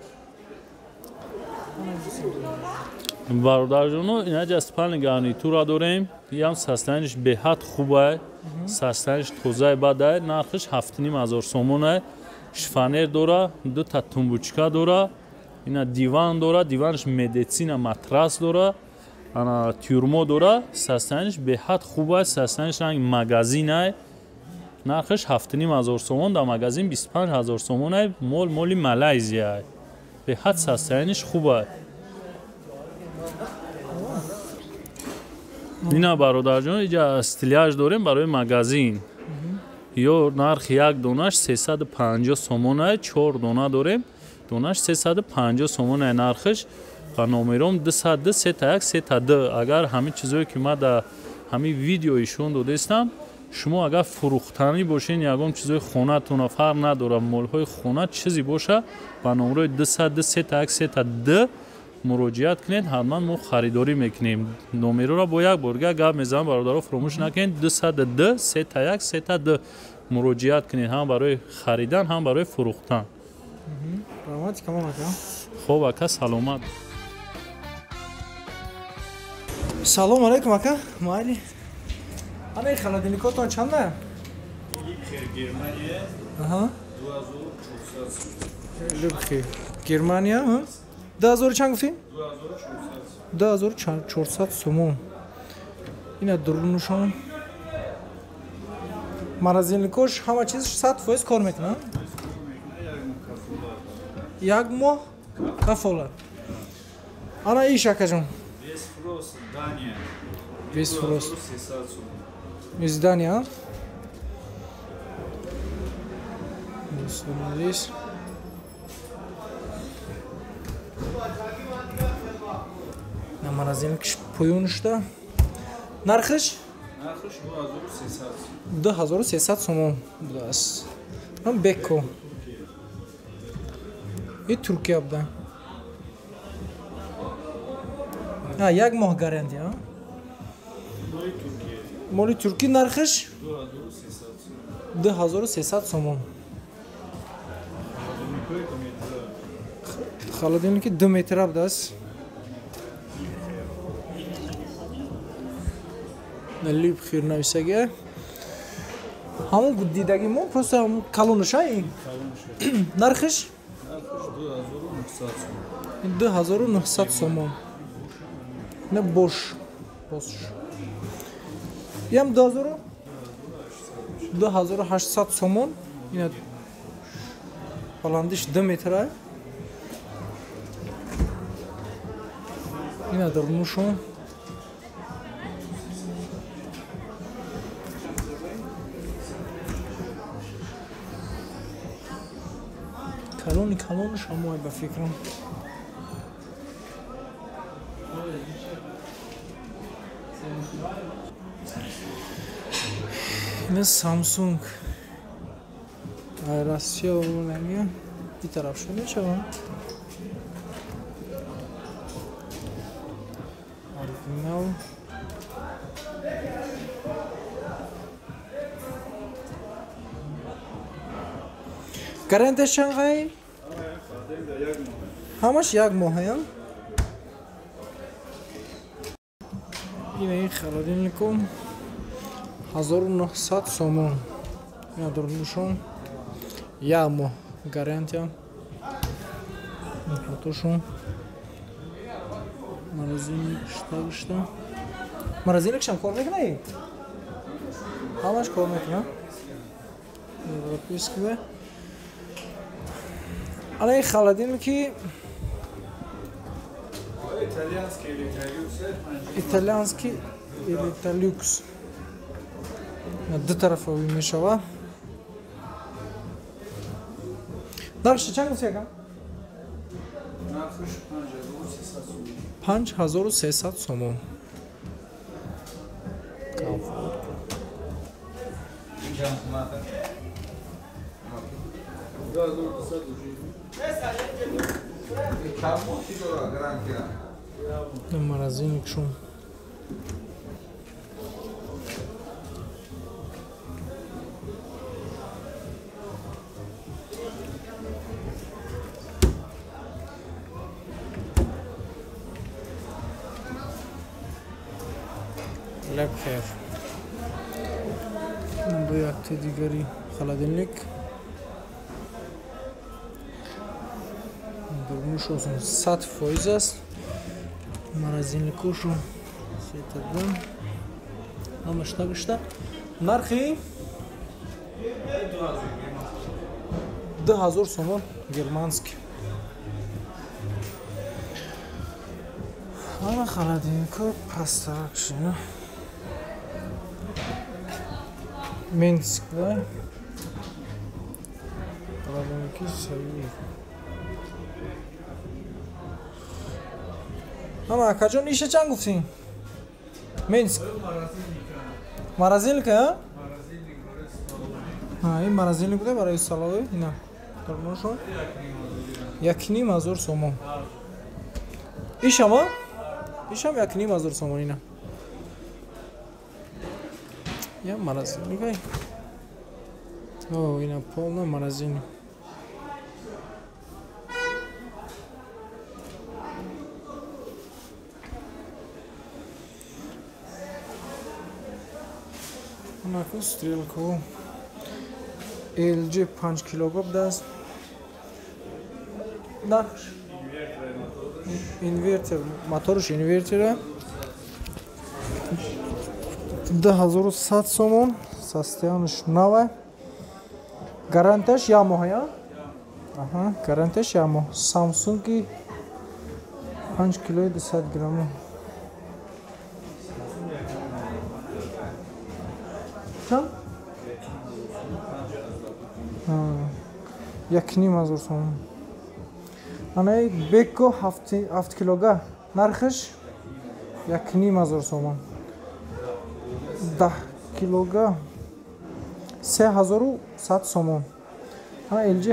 Бародарҷоно, инаҷа спальни гарнитура дорем, иам состояниш беҳад хубай, состояниш тозаи бадай, нархиш 7,5 ҳазор сомон. Шифонер дора, дута тумбочка дора, ина диван дора, диванш медицина матрас дора, ана тюрмо дора, состояниш беҳад хуб аст, состояниш ранги магазин ай. Нархаш 7,5 ҳазор сомон, дар магазин 25 ҳазор сомон ай. Мол моли Малайзия ай, беҳад состояниш хуб аст. Ина бародарҷон, иҷа стеллаж дорем барои магазин. Ё нархи як донаш 350 сомон ай, чор дона дорем, донаш 350 сомон ай нархаш. Ва номером 202 3 1 3 2. Агар ҳамин чизое ки ман дар ҳамин видео ишон додастам, шумо агар фурӯхтанӣ бошен, ягон чизои хонатона, фарқ надорад, молҳои хона чизе боша, ба номерои 202 3 1 3 2 муроҷиат кунед, ҳатман мо харидорӣ мекунем. Номероро бо як борга гап мезанам, бародаро, фуромӯш накунед: 202 3 1 3 2 муроҷиат кунед, ҳам барои харидан, ҳам барои фурӯхтан. Хоб ака, саломат. Салом алейкум, ака, майли. Ана холодильникотон чанда? Германия. Аҳа. 2400. Германия, 2000 чанд гуфтӣ? 2400. 2400 сомон. Ина дурунушон. Морозильникош ҳама чиз 100% кор мекунад? Як моҳ кафолат. Ана иш, акаҷон? Без Фрост, Дания. Весь рост. Издание. Здесь. На морозилкаш поюншта. Нархиш? Нархиш 2300. 2300 сомон будааст. Ам Беко. И Туркия буда. А, як моҳ гарантия, а? Моли Туркия нархиш? 2300 сомон. Холодильники 2 метра будааст. Либхир нависагия. Ҳамон дидаги мо просто ҳамон калонуша ин. Нархиш? 2900 сомон. Не бош. Бош. Ям 2800 сомон. Ина баландиш 2 метра. Ина дарнушон. Калони калонаш ҳамои ба фикрам. Ина Samsung. Россия овурданги. И тараф шуд мешавад. Оригинал. Гарантияш чанд қай? Ҳамаш як моҳ, ина ин холодильнику 1900 сомон. Ина дурнушон як моҳ гарантия. Ҳатошон морозильник штагшта. Морозильникшам кор мекунад? Ҳамаш кор мекунад. Европейский. Ана ин холодильники итальянский Элиталюкс. Ду тарафавӣ мешавад. Нархш чанд гуфти ака? 5300 сомон. Комфорт. Морозильник шум. Лепхер. Бо якти дигари холодильник. Дурмушосон 100% аст. Морозильникушу сетадан. Ҳамаш нагушта. Нархи 2000 сомон германский. Ана холодильнику пастарак шина. Минск, да? Холодильники Союз. Ана, акаҷон, иша чанд гуфтӣ? Минск. Морозилка, а? Ҳа, ин морозилник буда барои саловӣ. Ина, дармоншон. 1500 сомон. Ишама? Ишам 1500 сомон ина. Я морозилник ай. О, ина полна морозилник. Наку стрелку LG 5 килограмм даст. Нархш инвертер, моторш инвертера 2100 сомон, состояниш наве. Гарантияш як моҳ, я? Аҳа, гарантияш як моҳ. Samsung 5 килои 200 грамм. Чанд? 1,5 ҳазор сомон. Анаи Беко 7 килога нархаш 1,5 ҳазор сомон. 10 килога 3100 сомон. Ана LG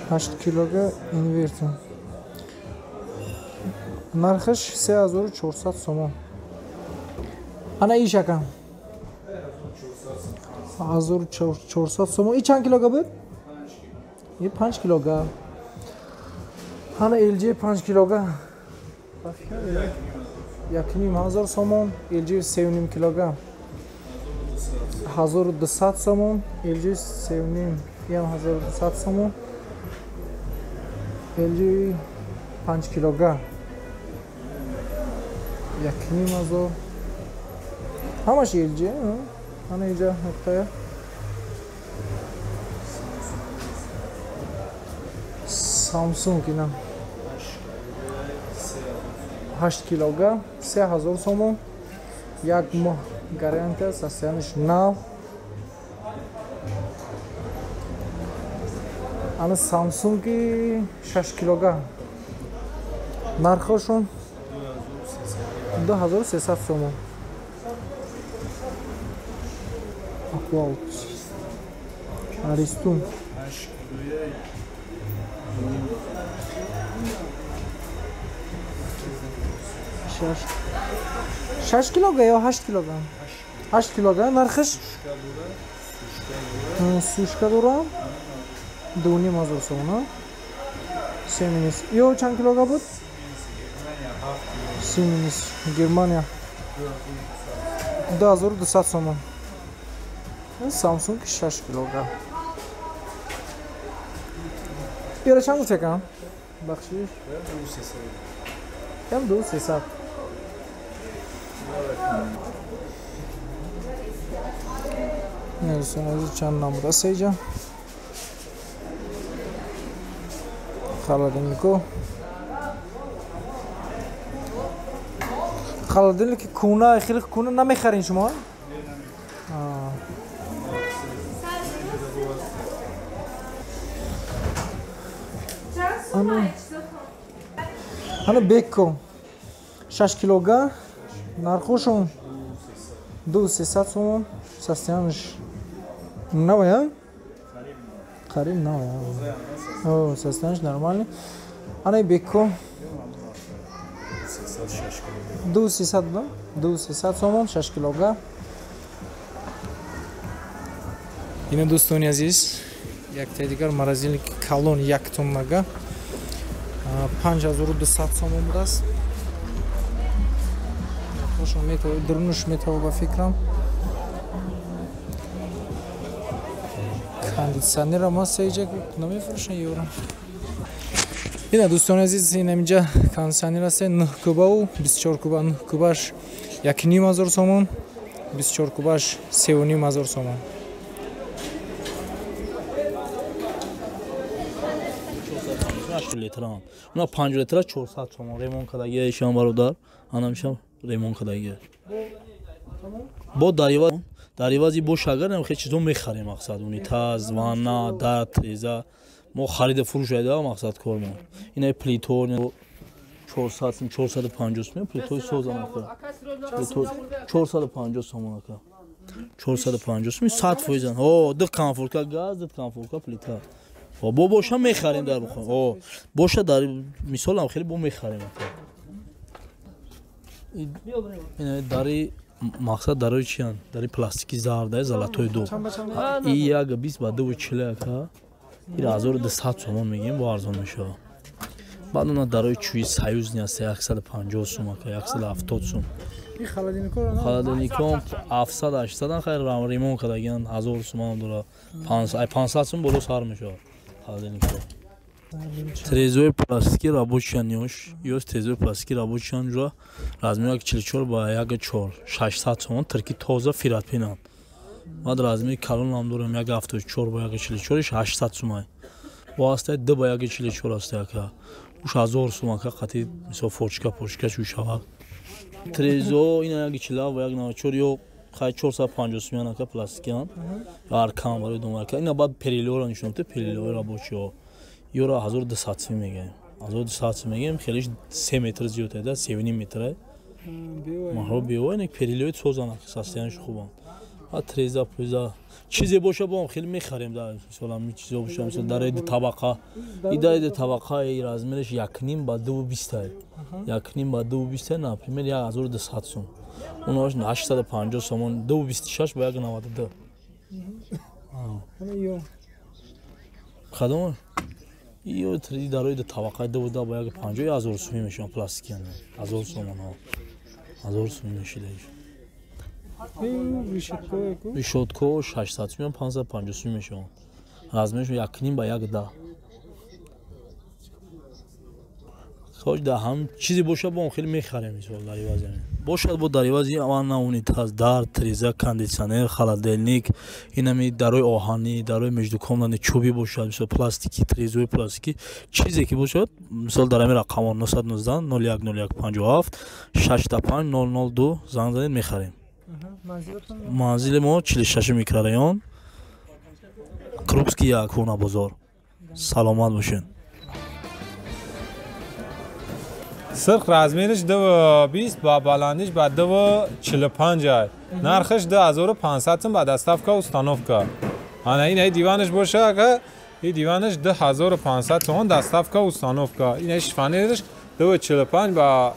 8 килога инвертор. Нархаш 3400 сомон. Ана иш ака 1400 сомон. И чанд килога буд? И 5 килога. Ана LG 5 килога 1,5 ҳазор сомон. LG 3,5 килога 1200 сомон. LG 3,5 иам 1200 сомон. LG 5 килога 1,5 ҳазор. Ҳамаш LG. Ана инҷа нуқтая Samsung инам 8 килога 3000 сомон. Як моҳ гарантия, состояниш нав. Ана Samsung 6 килога нархошон 2300 сомон. Аквалт Аристун 6 килога ё 8 килога? 8 килога нархаш сушка дора 2,5 ҳазор сомон. Семинис ё чанд килога буд? Сименс Германия 2200 сомон. Samsung 6 килога. Ёра чанд гуфт якам? Бахшиш. Ям 2300. Нерсонази чанд намуд аст иҷа? Холодильнико. Холодильники куна, хеле куна намехарин шумо? Ана Беко 6 килога нархошон 2300 сомон. Состояниш новая? Қариб новая. О, состояниш нормальный. Ана Беко 2300 да? 2300 сомон 6 килога. Ина дӯстони азиз, яктаи дигар морозильники калон 1 тоннага 5200 сомон будааст. Дурнуш метава ба фикрам. Кондитсионера ма сеҷа намефурӯшанд ёра. Ина дӯстони азиз, ин инҷа кондитсионер аст 9 кубаву 24 куба. 9 кубаш 1,5 ҳазор сомон, 24 кубаш 3,5 ҳазор сомон. Литран. Уна 5 литра 400 сомон ремонт кардагия ишам бародар. Анамшам ремонт кардагия. Бо дар ивази бо шагар нам хе чизо мехарем мақсад унитаз, ванна, дар, треза. Мо харида фурӯш айда мақсад кормон. Ина плито 400 сом, 450 сом, плитои созам ака. Плито 450 сом ака. 450 сом 100 фоизан. О, ду конфорка газ, ду конфорка плита. Бо боша мехарем дар бухон. О, боша дар мисолам хеле бо мехарем ака. Ина дари мақсад дарои чиян? Дари пластики зарда, золотой дуб. И як 20 ба 240 ака. Ир 1200 сомон мегем, бо арзон мешава. Баъд она дарои чӯи союзни аст 150 сом ака, 170 сом. И холодильникро Холодильником 700 800 хайр ремонт кардагиан 1000 сомон дора. 500 сом боло сар мешава. Холодильникро. Трезои пластики рабочиян ёш, ёш трезои пластики рабочиян ҷура размер 44 ба 1,4 600 сомон тирки тоза фиратпинанд. Баъд размери калонам дорем 1,74 ба 1,44 800 сомай. Бо ҳастай 2 ба 1,44 аст яка. Уш 1000 сом ака қати мисол форчка порчка чӯ шавад. Трезо ина 1,40 ба 1,94 ё Хай 450 сумян ака пластикиан. Аркан барои домарка. Ина баъд перилёро нишон медиҳем, перилёи рабочиҳо. Ёро 1200 сум мегӯем. 1200 сум мегӯем, хелиш 3 метр зиёд да, 3.5 метр. Маҳро бева, ин перилёи созан ака, состоянияш хубанд. А треза, пуза. Чизе боша бо хеле мехарем да, мисол ҳамин чизо боша, мисол дар ду табақа. И дар ду табақа и размераш 1.5 ба 2.20. 1.5 ба 2.20, например, 1200 сум. Унош 850 сомон, 2.26 ба 1.92. Кадом? Ё три дарои ду табақа 2.10 ба 1.50 1000 сум мешаванд пластикиан. 1000 сомон. 1000 сум мешидаиш. Решетко 600 сум, 550 сум мешаванд. Размераш 1.5 ба 1.10. Хош да ҳам чизе боша бо хеле мехарем мисол дар ивази. Бошад бо дар ивази ванна, унитаз, дар, треза, кондитсионер, холодильник, инами дарои оҳанӣ, дарои междукомнатни чӯбӣ бошад, мисол пластики, трезои пластики, чизе ки бошад, мисол дар ҳамин рақамҳо 919 01 01 57 65 002 занг занед мехарем. Манзили мо 46 микрорайон, Крупский 1, Кӯҳна бозор. Саломат бошед. Сирх размериш 2.20 ба баландиш ба 2.45. Нархиш 2500 сум ба доставка установка. Ана ин диваниш боша ака, ин диваниш 2500 сум доставка установка. Ин шифонериш 2.45 ба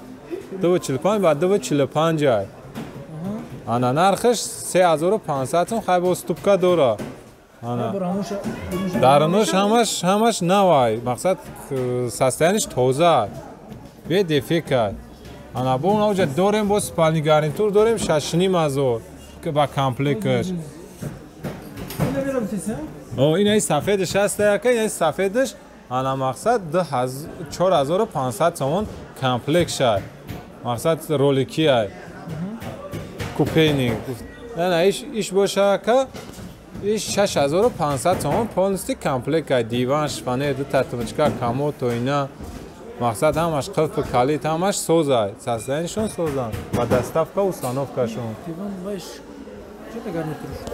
2.45 ба 2.45. Ана нархиш 3500 сум, хай бо ступка дора. Ана дарунаш ҳамаш навай, мақсад состояниш тоза. Бе дефект. Ана бо онҷа дорем, бо спальни гарнитур дорем 6.5 ба комплекташ. О, ин ай сафедаш ҳаст яка, ин ай сафедаш ана мақсад 4500 сомон комплект шай. Мақсад ролики ай. Купейник. На, иш боша яка, иш 6500 сомон полностью комплект ай, диван, шифонер, ду та тумочка, комод, оина. Мақсад ҳамаш қилфи калит, ҳамаш созай, состоянишон созан ва доставка установкашон.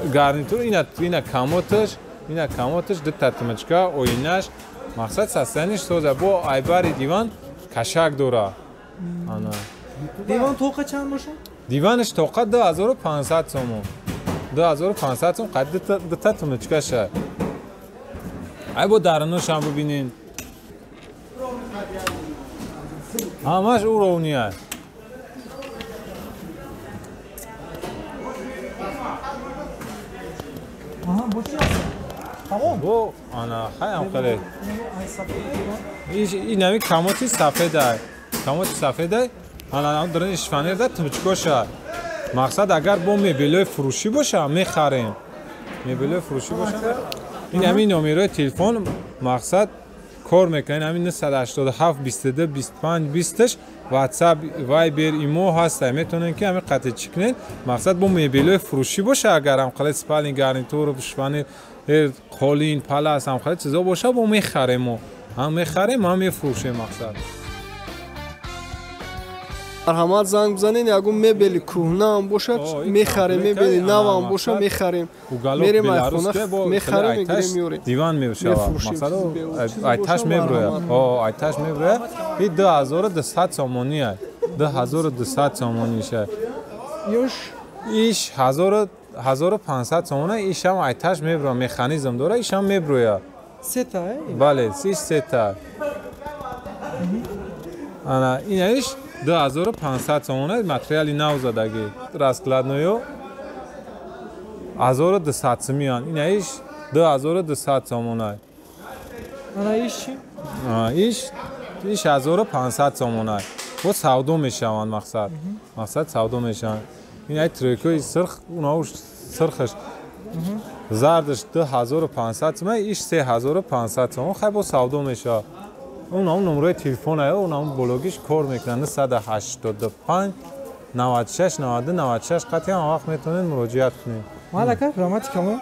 Гарнитур ина комоташ, ина комоташ, ду та тумочка, оинаш, мақсад состояниш соза. Бо айбари диван кашак дора. Ана. Диван тоқа чанд бошад? Диванаш тоқа 2500 сомон. 2500 сом қад ду та тумочкаша. Ай бо дарунашам бибинен. Ҳамаш уровни аст. Аҳа, бо чи аст? Тамом. Бо ана хаям хеле. Ин ҳами комоти сафед ай. Комоти сафед ай. Ана дарун шифонер да тумчкоша. Мақсад агар бо мебелои фурӯшӣ боша, мехарем. Мебелои фурӯшӣ боша. Ин ҳами номерои телефон мақсад кор мекунед, ҳамин 987 22 25 20 WhatsApp, Viber, Imo ҳаст, метавонед ки ҳамин қатъи чӣ кунед. Мақсад бо мебелои фурӯшӣ боша, агар ҳам қале спальни гарнитур, шифонер, қолин, палас ҳам қале чизо боша, бо мехарем мо. Ҳам мехарем, ҳам мефурӯшем мақсад. Марҳамат занг бизанед, ягон мебели кӯҳнаам бошад, мехарем, мебели навам бошад, мехарем. Мерем ай хона, мехарем, мегирем, меорем. Диван мешавад. Мақсад айташ меброяд. О, айташ меброяд. И 2200 сомонӣ ай. 2200 сомонӣ ша. Ёш иш 1500 сомона, ишам айташ меброяд, механизм дора, ишам меброяд. Сета, ай? Бале, иш сета. Ана ин иш 2500 сомона, материали нав задагӣ. Раскладною 1200 сумиян. Ин иш 2200 сомона. Ана иш чи? Иш 1500 сомона. Бо савдо мешаванд мақсад. Мақсад савдо мешаванд. Ин ай тройкои сирх, унаош сирхаш. Зардаш 2500 сомона, иш 3500 сомона. Хай бо савдо мешавад. Унам номерои телефон ая, унам блогиш кор мекунад 985 96 92 96 қатъи ҳам вақт метавонед муроҷиат кунед. Малака, раҳмати калон.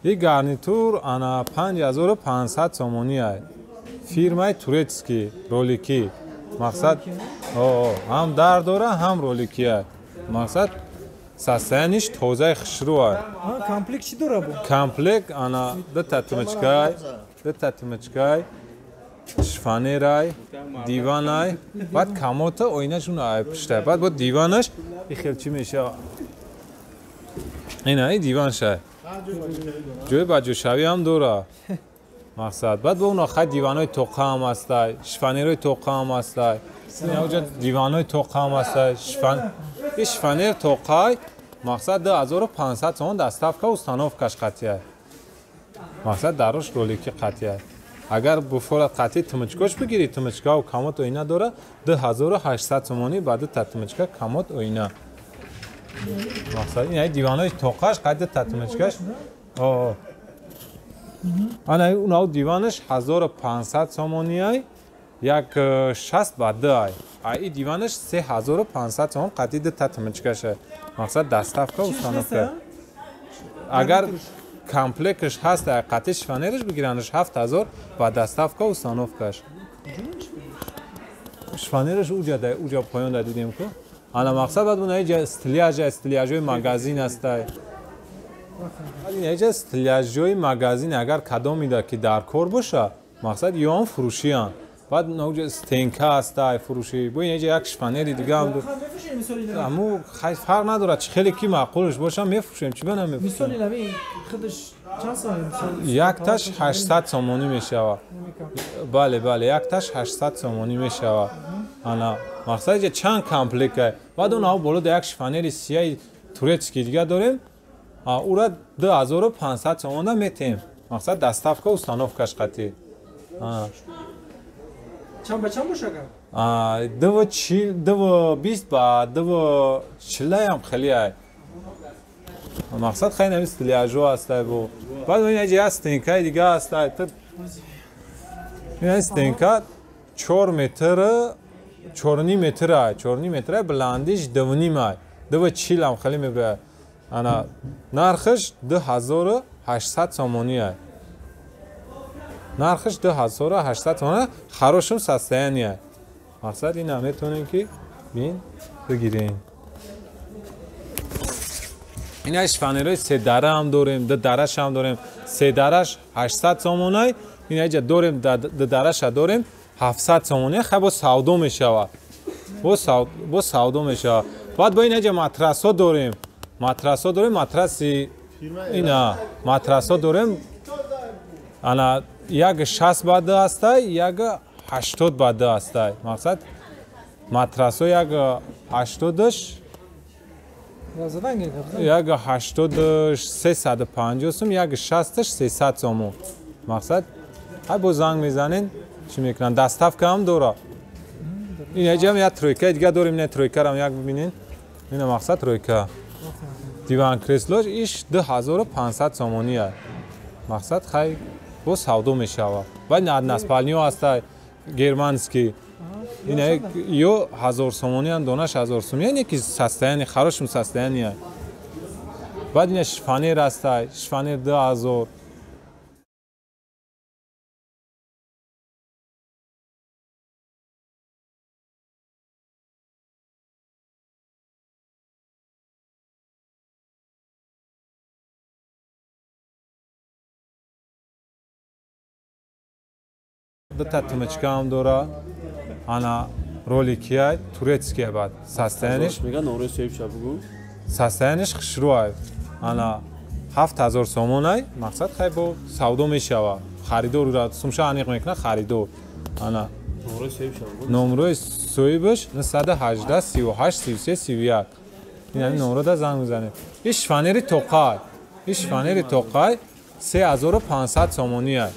Ин гарнитур ана 5500 сомонӣ ай. Фирмаи турецкий, ролики. Мақсад Ҳам дар дора, ҳам роликия. Мақсад состояниш тозаи хушрӯ. Комплект чӣ дора бу? Комплект ана дута тумачкай, шифонерай, диванай, баъд комота оинашун ай пуштай. Баъд бо диванаш и хел чӣ мешава? Ина и диваншай. Ҷои баҷӯшавӣ ҳам дора. Мақсад баъд бо уна хай диванҳои тоқа ҳам ҳастай, шифонерҳои тоқа ҳам ҳастай. Инаҷа диванҳои тоқа ҳам ҳастай, ин шифонер тоқай мақсад 2500 сомон доставка установкаш қатъия. Мақсад дарош ролики қатъия. Агар буфорат қатъи тумачкош бигирӣ, тумачкаву комод оина дора 2800 сомонӣ ба дута тумачка комод оина. Мақсад ин диванҳои тоқаш қайд дута тумачкаш. Ана унав диванаш 1500 сомониай, як 60 ба 2 ай. Ай диванаш 3500 сомон қатъи дута тумачкаша. Мақсад доставка установка. Агар комплектш ҳаст, қатъи шифонераш бигиранаш 7000 ба доставка установкаш. Шифонераш уҷа да уҷа поён да дидем ку. Ана мақсад баъд уна иҷа стиляжҳои магазин ҳастай. Иҷа стиляжҳои магазин агар кадомида ки дар кор боша, мақсад ёам фурӯшиянд. Баъд уҷа стенка ҳастай фурӯшӣ. Бо иҷа як шифонери дига ҳам аму хай фарқ надорад, чӣ хеле ки маъқулш боша мефурӯшем, чӣ ба намефурӯшем. Якташ 800 сомонӣ мешавад. Бале, бале, якташ 800 сомонӣ мешавад. Ана мақсад иҷа чанд комплект. Баъд он боло да як шифонери сияи турецкий дига дорем. Ура 2500 сомонда метем. Мақсад доставка установкаш қатъи. Чанд ба чанд боша агар? 2.20 ба 2.40 ҳам хеле ай. Мақсад хеле нави стиляжо ҳастай бо. Баъд ин иҷа як стенкаи дига ҳастай. Ин стенка 4 метр, 4.5 метр ай, 4.5 метр ай, баландиш 2.5 ай. 2.40 ҳам хеле мебарад. Ана нархаш 2800 сомонӣ ай. Нархаш 2800 сомонӣ, хорошем состоянии. Мақсад ина метавонем ки бин бигирем. Ина шифонерҳои се дара ҳам дорем, ду дараш ҳам дорем. Се дараш 800 сомонай, ина иҷа дорем ду дараша дорем 700 сомонӣ, хай бо савдо мешавад. Бо савдо мешавад. Баъд бо ина иҷа матрасҳо дорем. Матрасҳо дорем, матраси ина матрасҳо дорем. Ана як 60 ба 2 ҳастай, як 80 ба 2 ҳастай. Мақсад матрасҳо як 80-ш, як 80-ш 350 сум, як 60-ш 300 сомон. Мақсад ҳай бо занг мезанен, чӣ мекунанд? Доставка ҳам дора. Ин иҷа як тройка дига дорем, ин тройкаро ҳам як бибинен. Ина мақсад тройка. Диван креслош иш 2500 сомонӣ аст. Мақсад хай бо савдо мешавад. Баъд односпальниҳо ҳастай германский. Ина ё 1000 сомонӣ ҳам донаш 1000 сомонӣ, яъне ки состояние хорошем состояние. Баъд ина шифонер ҳастай, шифонер 2000. Дута тумачка ҳам дора. Ана роликия турецкия баъд состояниш мега номрои соҳибша бугу. Состояниш хушрӯ ай. Ана 7000 сомон ай. Мақсад хай бо савдо мешавад. Харидор ура сумша аниқ мекунад харидор. Ана номрои соҳибша бугу. Номрои соҳибаш 918 38 33 31. Ин ҳамин номрода занг мезанед. Ин шифонери тоқай. Ин шифонери тоқай 3500 сомонӣ ай.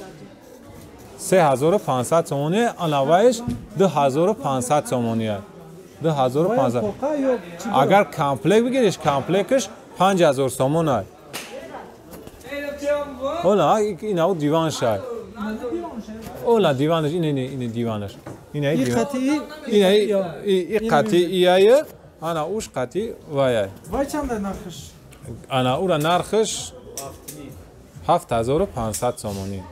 3500 сомонӣ, анавайш 2500 сомонӣ. 2500. Агар комплект бигириш, комплектш 5000 сомон ай. Ола, ин диван шай. Ола диванаш, ин диванаш. Ин қатъи ин қатъи ияй, ана уш қатъи вай. Вай чанд нархш? Ана ура нархш 7500 сомонӣ.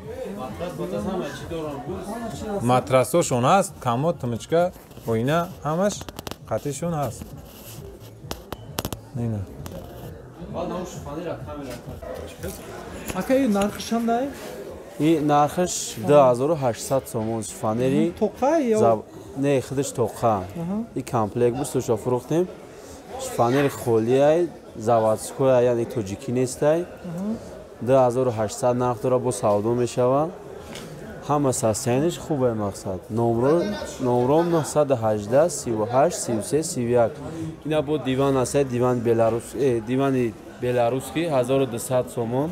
Матрасошон ҳаст, комод, тумучка, оина ҳамаш қатишон ҳаст. Ина. Ака ин нархш чандай? И нархш 2800 сомон шифонери. Тоқа ё? Не, худаш тоқа. И комплект бустошо фурӯхтем. Шифонери холиай, заводской, яъне тоҷикӣ нестай. 2800 нарх дора, бо савдо мешавад. Ҳама состояниш хубе мақсад. Номром 918 38 33 31. Ина бо диван аст, диван Беларус, дивани беларусский 1200 сомон.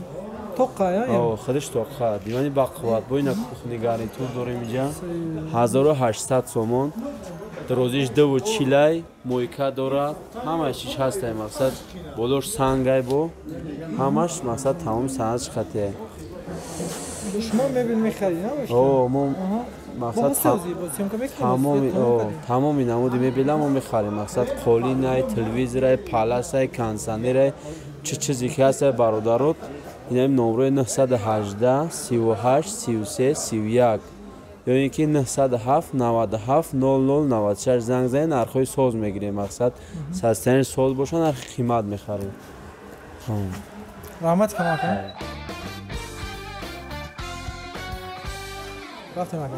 Тоқа, я? Худаш тоқа. Дивани бақувват. Бо ина кухни гарнитур дорем инҷа. 1800 сомон. Дарозиш 2,40, мойка дорад. Ҳамааш чиш ҳастай мақсад. Болош сангай бо. Ҳамаш мақсад тамоми санъатш хатия. Шумо мебел мехаред, на? О, мо мақсад тамоми намуди мебела мо мехарем. Мақсад қолинай, телевизорай, паласай, кондиционерай, чӣ чизе ки ҳастай бародарот. Инаим номрои 918 38 33 31 ё ин ки 907 97 00 96 занг занед, нархҳои соз мегирем. Мақсад састани соз боша, нархи қимат мехарем. Раҳмат камака. Рафтем ака.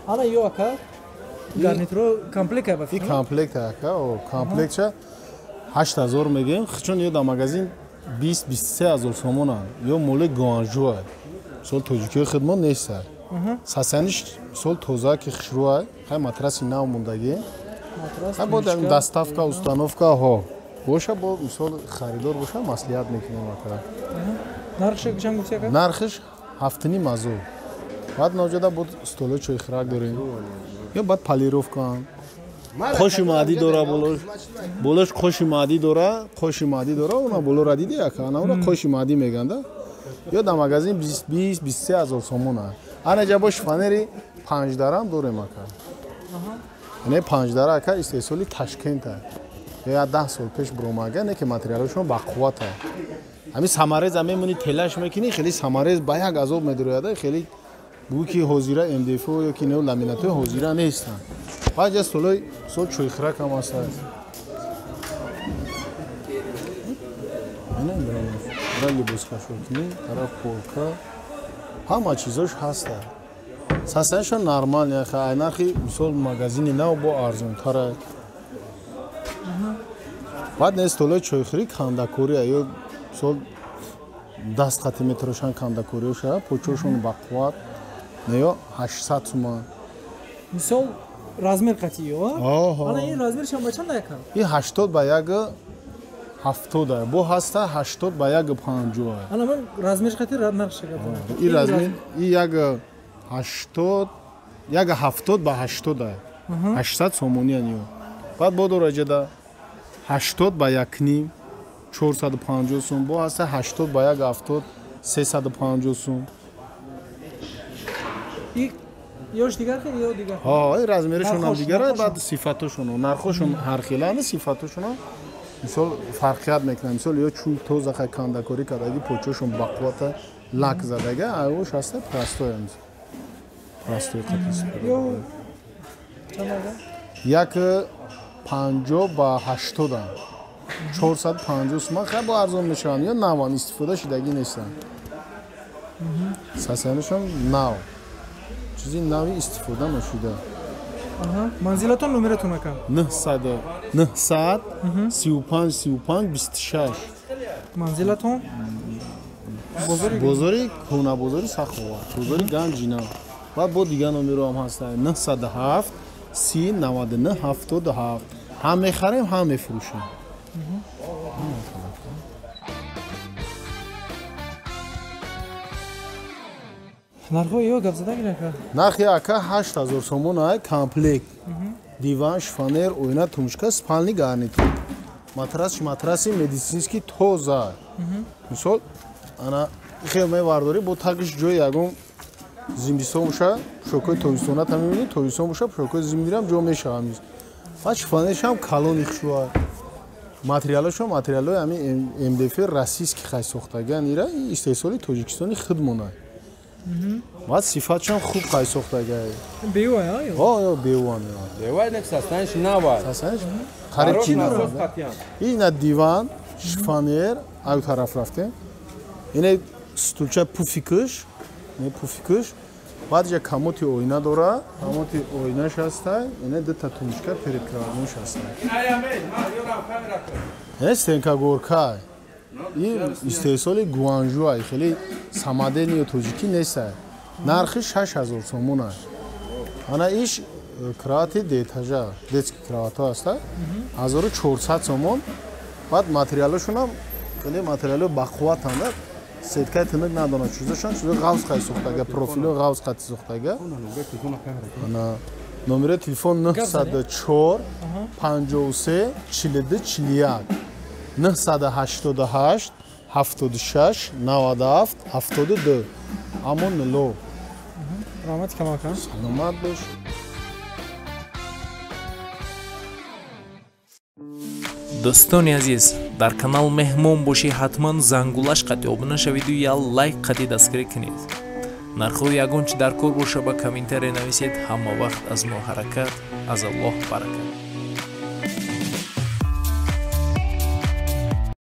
Ана ё ака гарнитуро комплект аба. И комплект ака, о комплектша 8000 мегем, чун ё дар магазин 20-23 ҳазор сомона, ё моли Гуанжуа. Мисол тоҷикиҳои худмон нест. Сасаниш мисол тоза ки хушрӯа, хай матраси нав мондагӣ. Хай бо доставка, установка ҳо. Боша бо мисол харидор боша маслиҳат мекунем ака. Нархш чанд гуфти ака? Нархш 7,5 ҳазор. Баъд навҷода бо столои чойхӯрак дорем. Ё баъд полировка. Қоши маъдӣ дора болош. Болош қоши маъдӣ дора, қоши маъдӣ дора, она болора диди ака, ана ура қоши маъдӣ меганда. Ё дар магазин 20-23 ҳазор сомона. Ана ҷа бо шифонери 5 дарам дорем ака. Ане 5 дара ака истеҳсоли Ташкент а. Ё 10 сол пеш буромага, не ки материалашон бақувват а. Ҳамин самарез мемонӣ телаш мекунӣ, хеле самарез ба як азоб медурояда, хеле бугӯ ки ҳозира МДФ ё ки нео ламинатҳои ҳозира нестанд. Баъд ҷа столои сол чойхӯрак ҳам ҳаст. Ра либосхашокунӣ, тараф полка, ҳама чизош ҳаста. Састанишон нормал, ай нархи мисол магазини нав бо арзонтара. Баъд не столои чойхӯрӣ кандакория ё мисол даст хати метарошан кандакориёша, почошон бақувват, ё 800 суман. Мисол размер қатӣ ё? Ана ин размершам ба чанд ака? И 80 ба 1,70 бо ҳаста 80 ба 1,50. Ана ман размер қатӣ нархш гап. И размер и 1,80 1,70 ба 80. 800 сомонӣ ё. Баъд бо дораҷада 80 ба 1,5 450 сум, бо ҳаста 80 ба 1,70 350 сум. Ёш дигар хел ё дигар? Ҳа, размерашон ҳам дигар, баъд сифатошон, нархошон ҳар хеланд, сифатошон мисол фарқият мекунанд. Мисол ё чӯй тоза хай кандакорӣ кардаги, почошон бақуввата лак задага, айош ҳаста простой ам. Простой қатис. Ё чанд ага? 1,50 ба 80. 450 суман хай бо арзон мешаванд, ё наван истифода шудагӣ нестанд. Сасанишон нав. Чизи нави истифода нашуда. Манзилатон номератон ака? 900 900 35 35 26. Манзилатон? Бозори Кӯна, бозори Сахова, бозори Ганҷина. Баъд бо дигар номеро ҳам ҳастанд. 907 30 99 77. Ҳам мехарем, ҳам мефурӯшем. Нархҳои ё гап зада гир ака? Нархи ака 8000 сомон ай комплект. Диван, шифонер, оина, тумушка, спальни гарнитур. Матрас, матраси медицинский тоза. Мисол ана хел мевардорӣ бо тагиш ҷои ягон зимистон боша, пӯшокҳои тобистона та мебинӣ, тобистон боша, пӯшокҳои зимирам ҷо мешавад. Баъд шифонершам калони хушрӯа. Материалашон материалҳои ҳамин МДФ российский хай сохтагиан, ира истеҳсоли Тоҷикистони худмона. Баъд сифатшам хуб қай сохтагай. Бева, ё? Бева. Бева нек состаниш нава. Состаниш қариб чи дорад? Ина диван, шифонер, аю тараф рафтем. Ина стулча пуфикш, не пуфикш. Баъд ҷа комоти оина дора, комоти оинаш ҳастай, ина дута тумчка перекроватнош ҳастай. Ина стенка горкай. Ин истеҳсоли Гуанжуай, хеле самадени тоҷикӣ нестай. Нархи 6000 сомон аст. Ана иш кровати деэтажа, детский кроватҳо ҳастай, 1400 сомон. Баъд материалошонам хеле материало бақувватанда, сеткаи тинук надонад чизошон, чизо ғавз қай сохтага, профило ғавз қати сохтага. Ана номери телефон 904 53 42 41 988 76 97 72. Амон ло. Раҳмат камака. Саломат бош. Дӯстони азиз, дар канал меҳмон бошӣ ҳатман зангулаш қати обуна шавиду я лайк қати дастгирӣ кунед. Нархҳои ягон чи дар кор боша ба комментария нависед. Ҳама вақт аз мо ҳаракат, аз Аллоҳ баракат.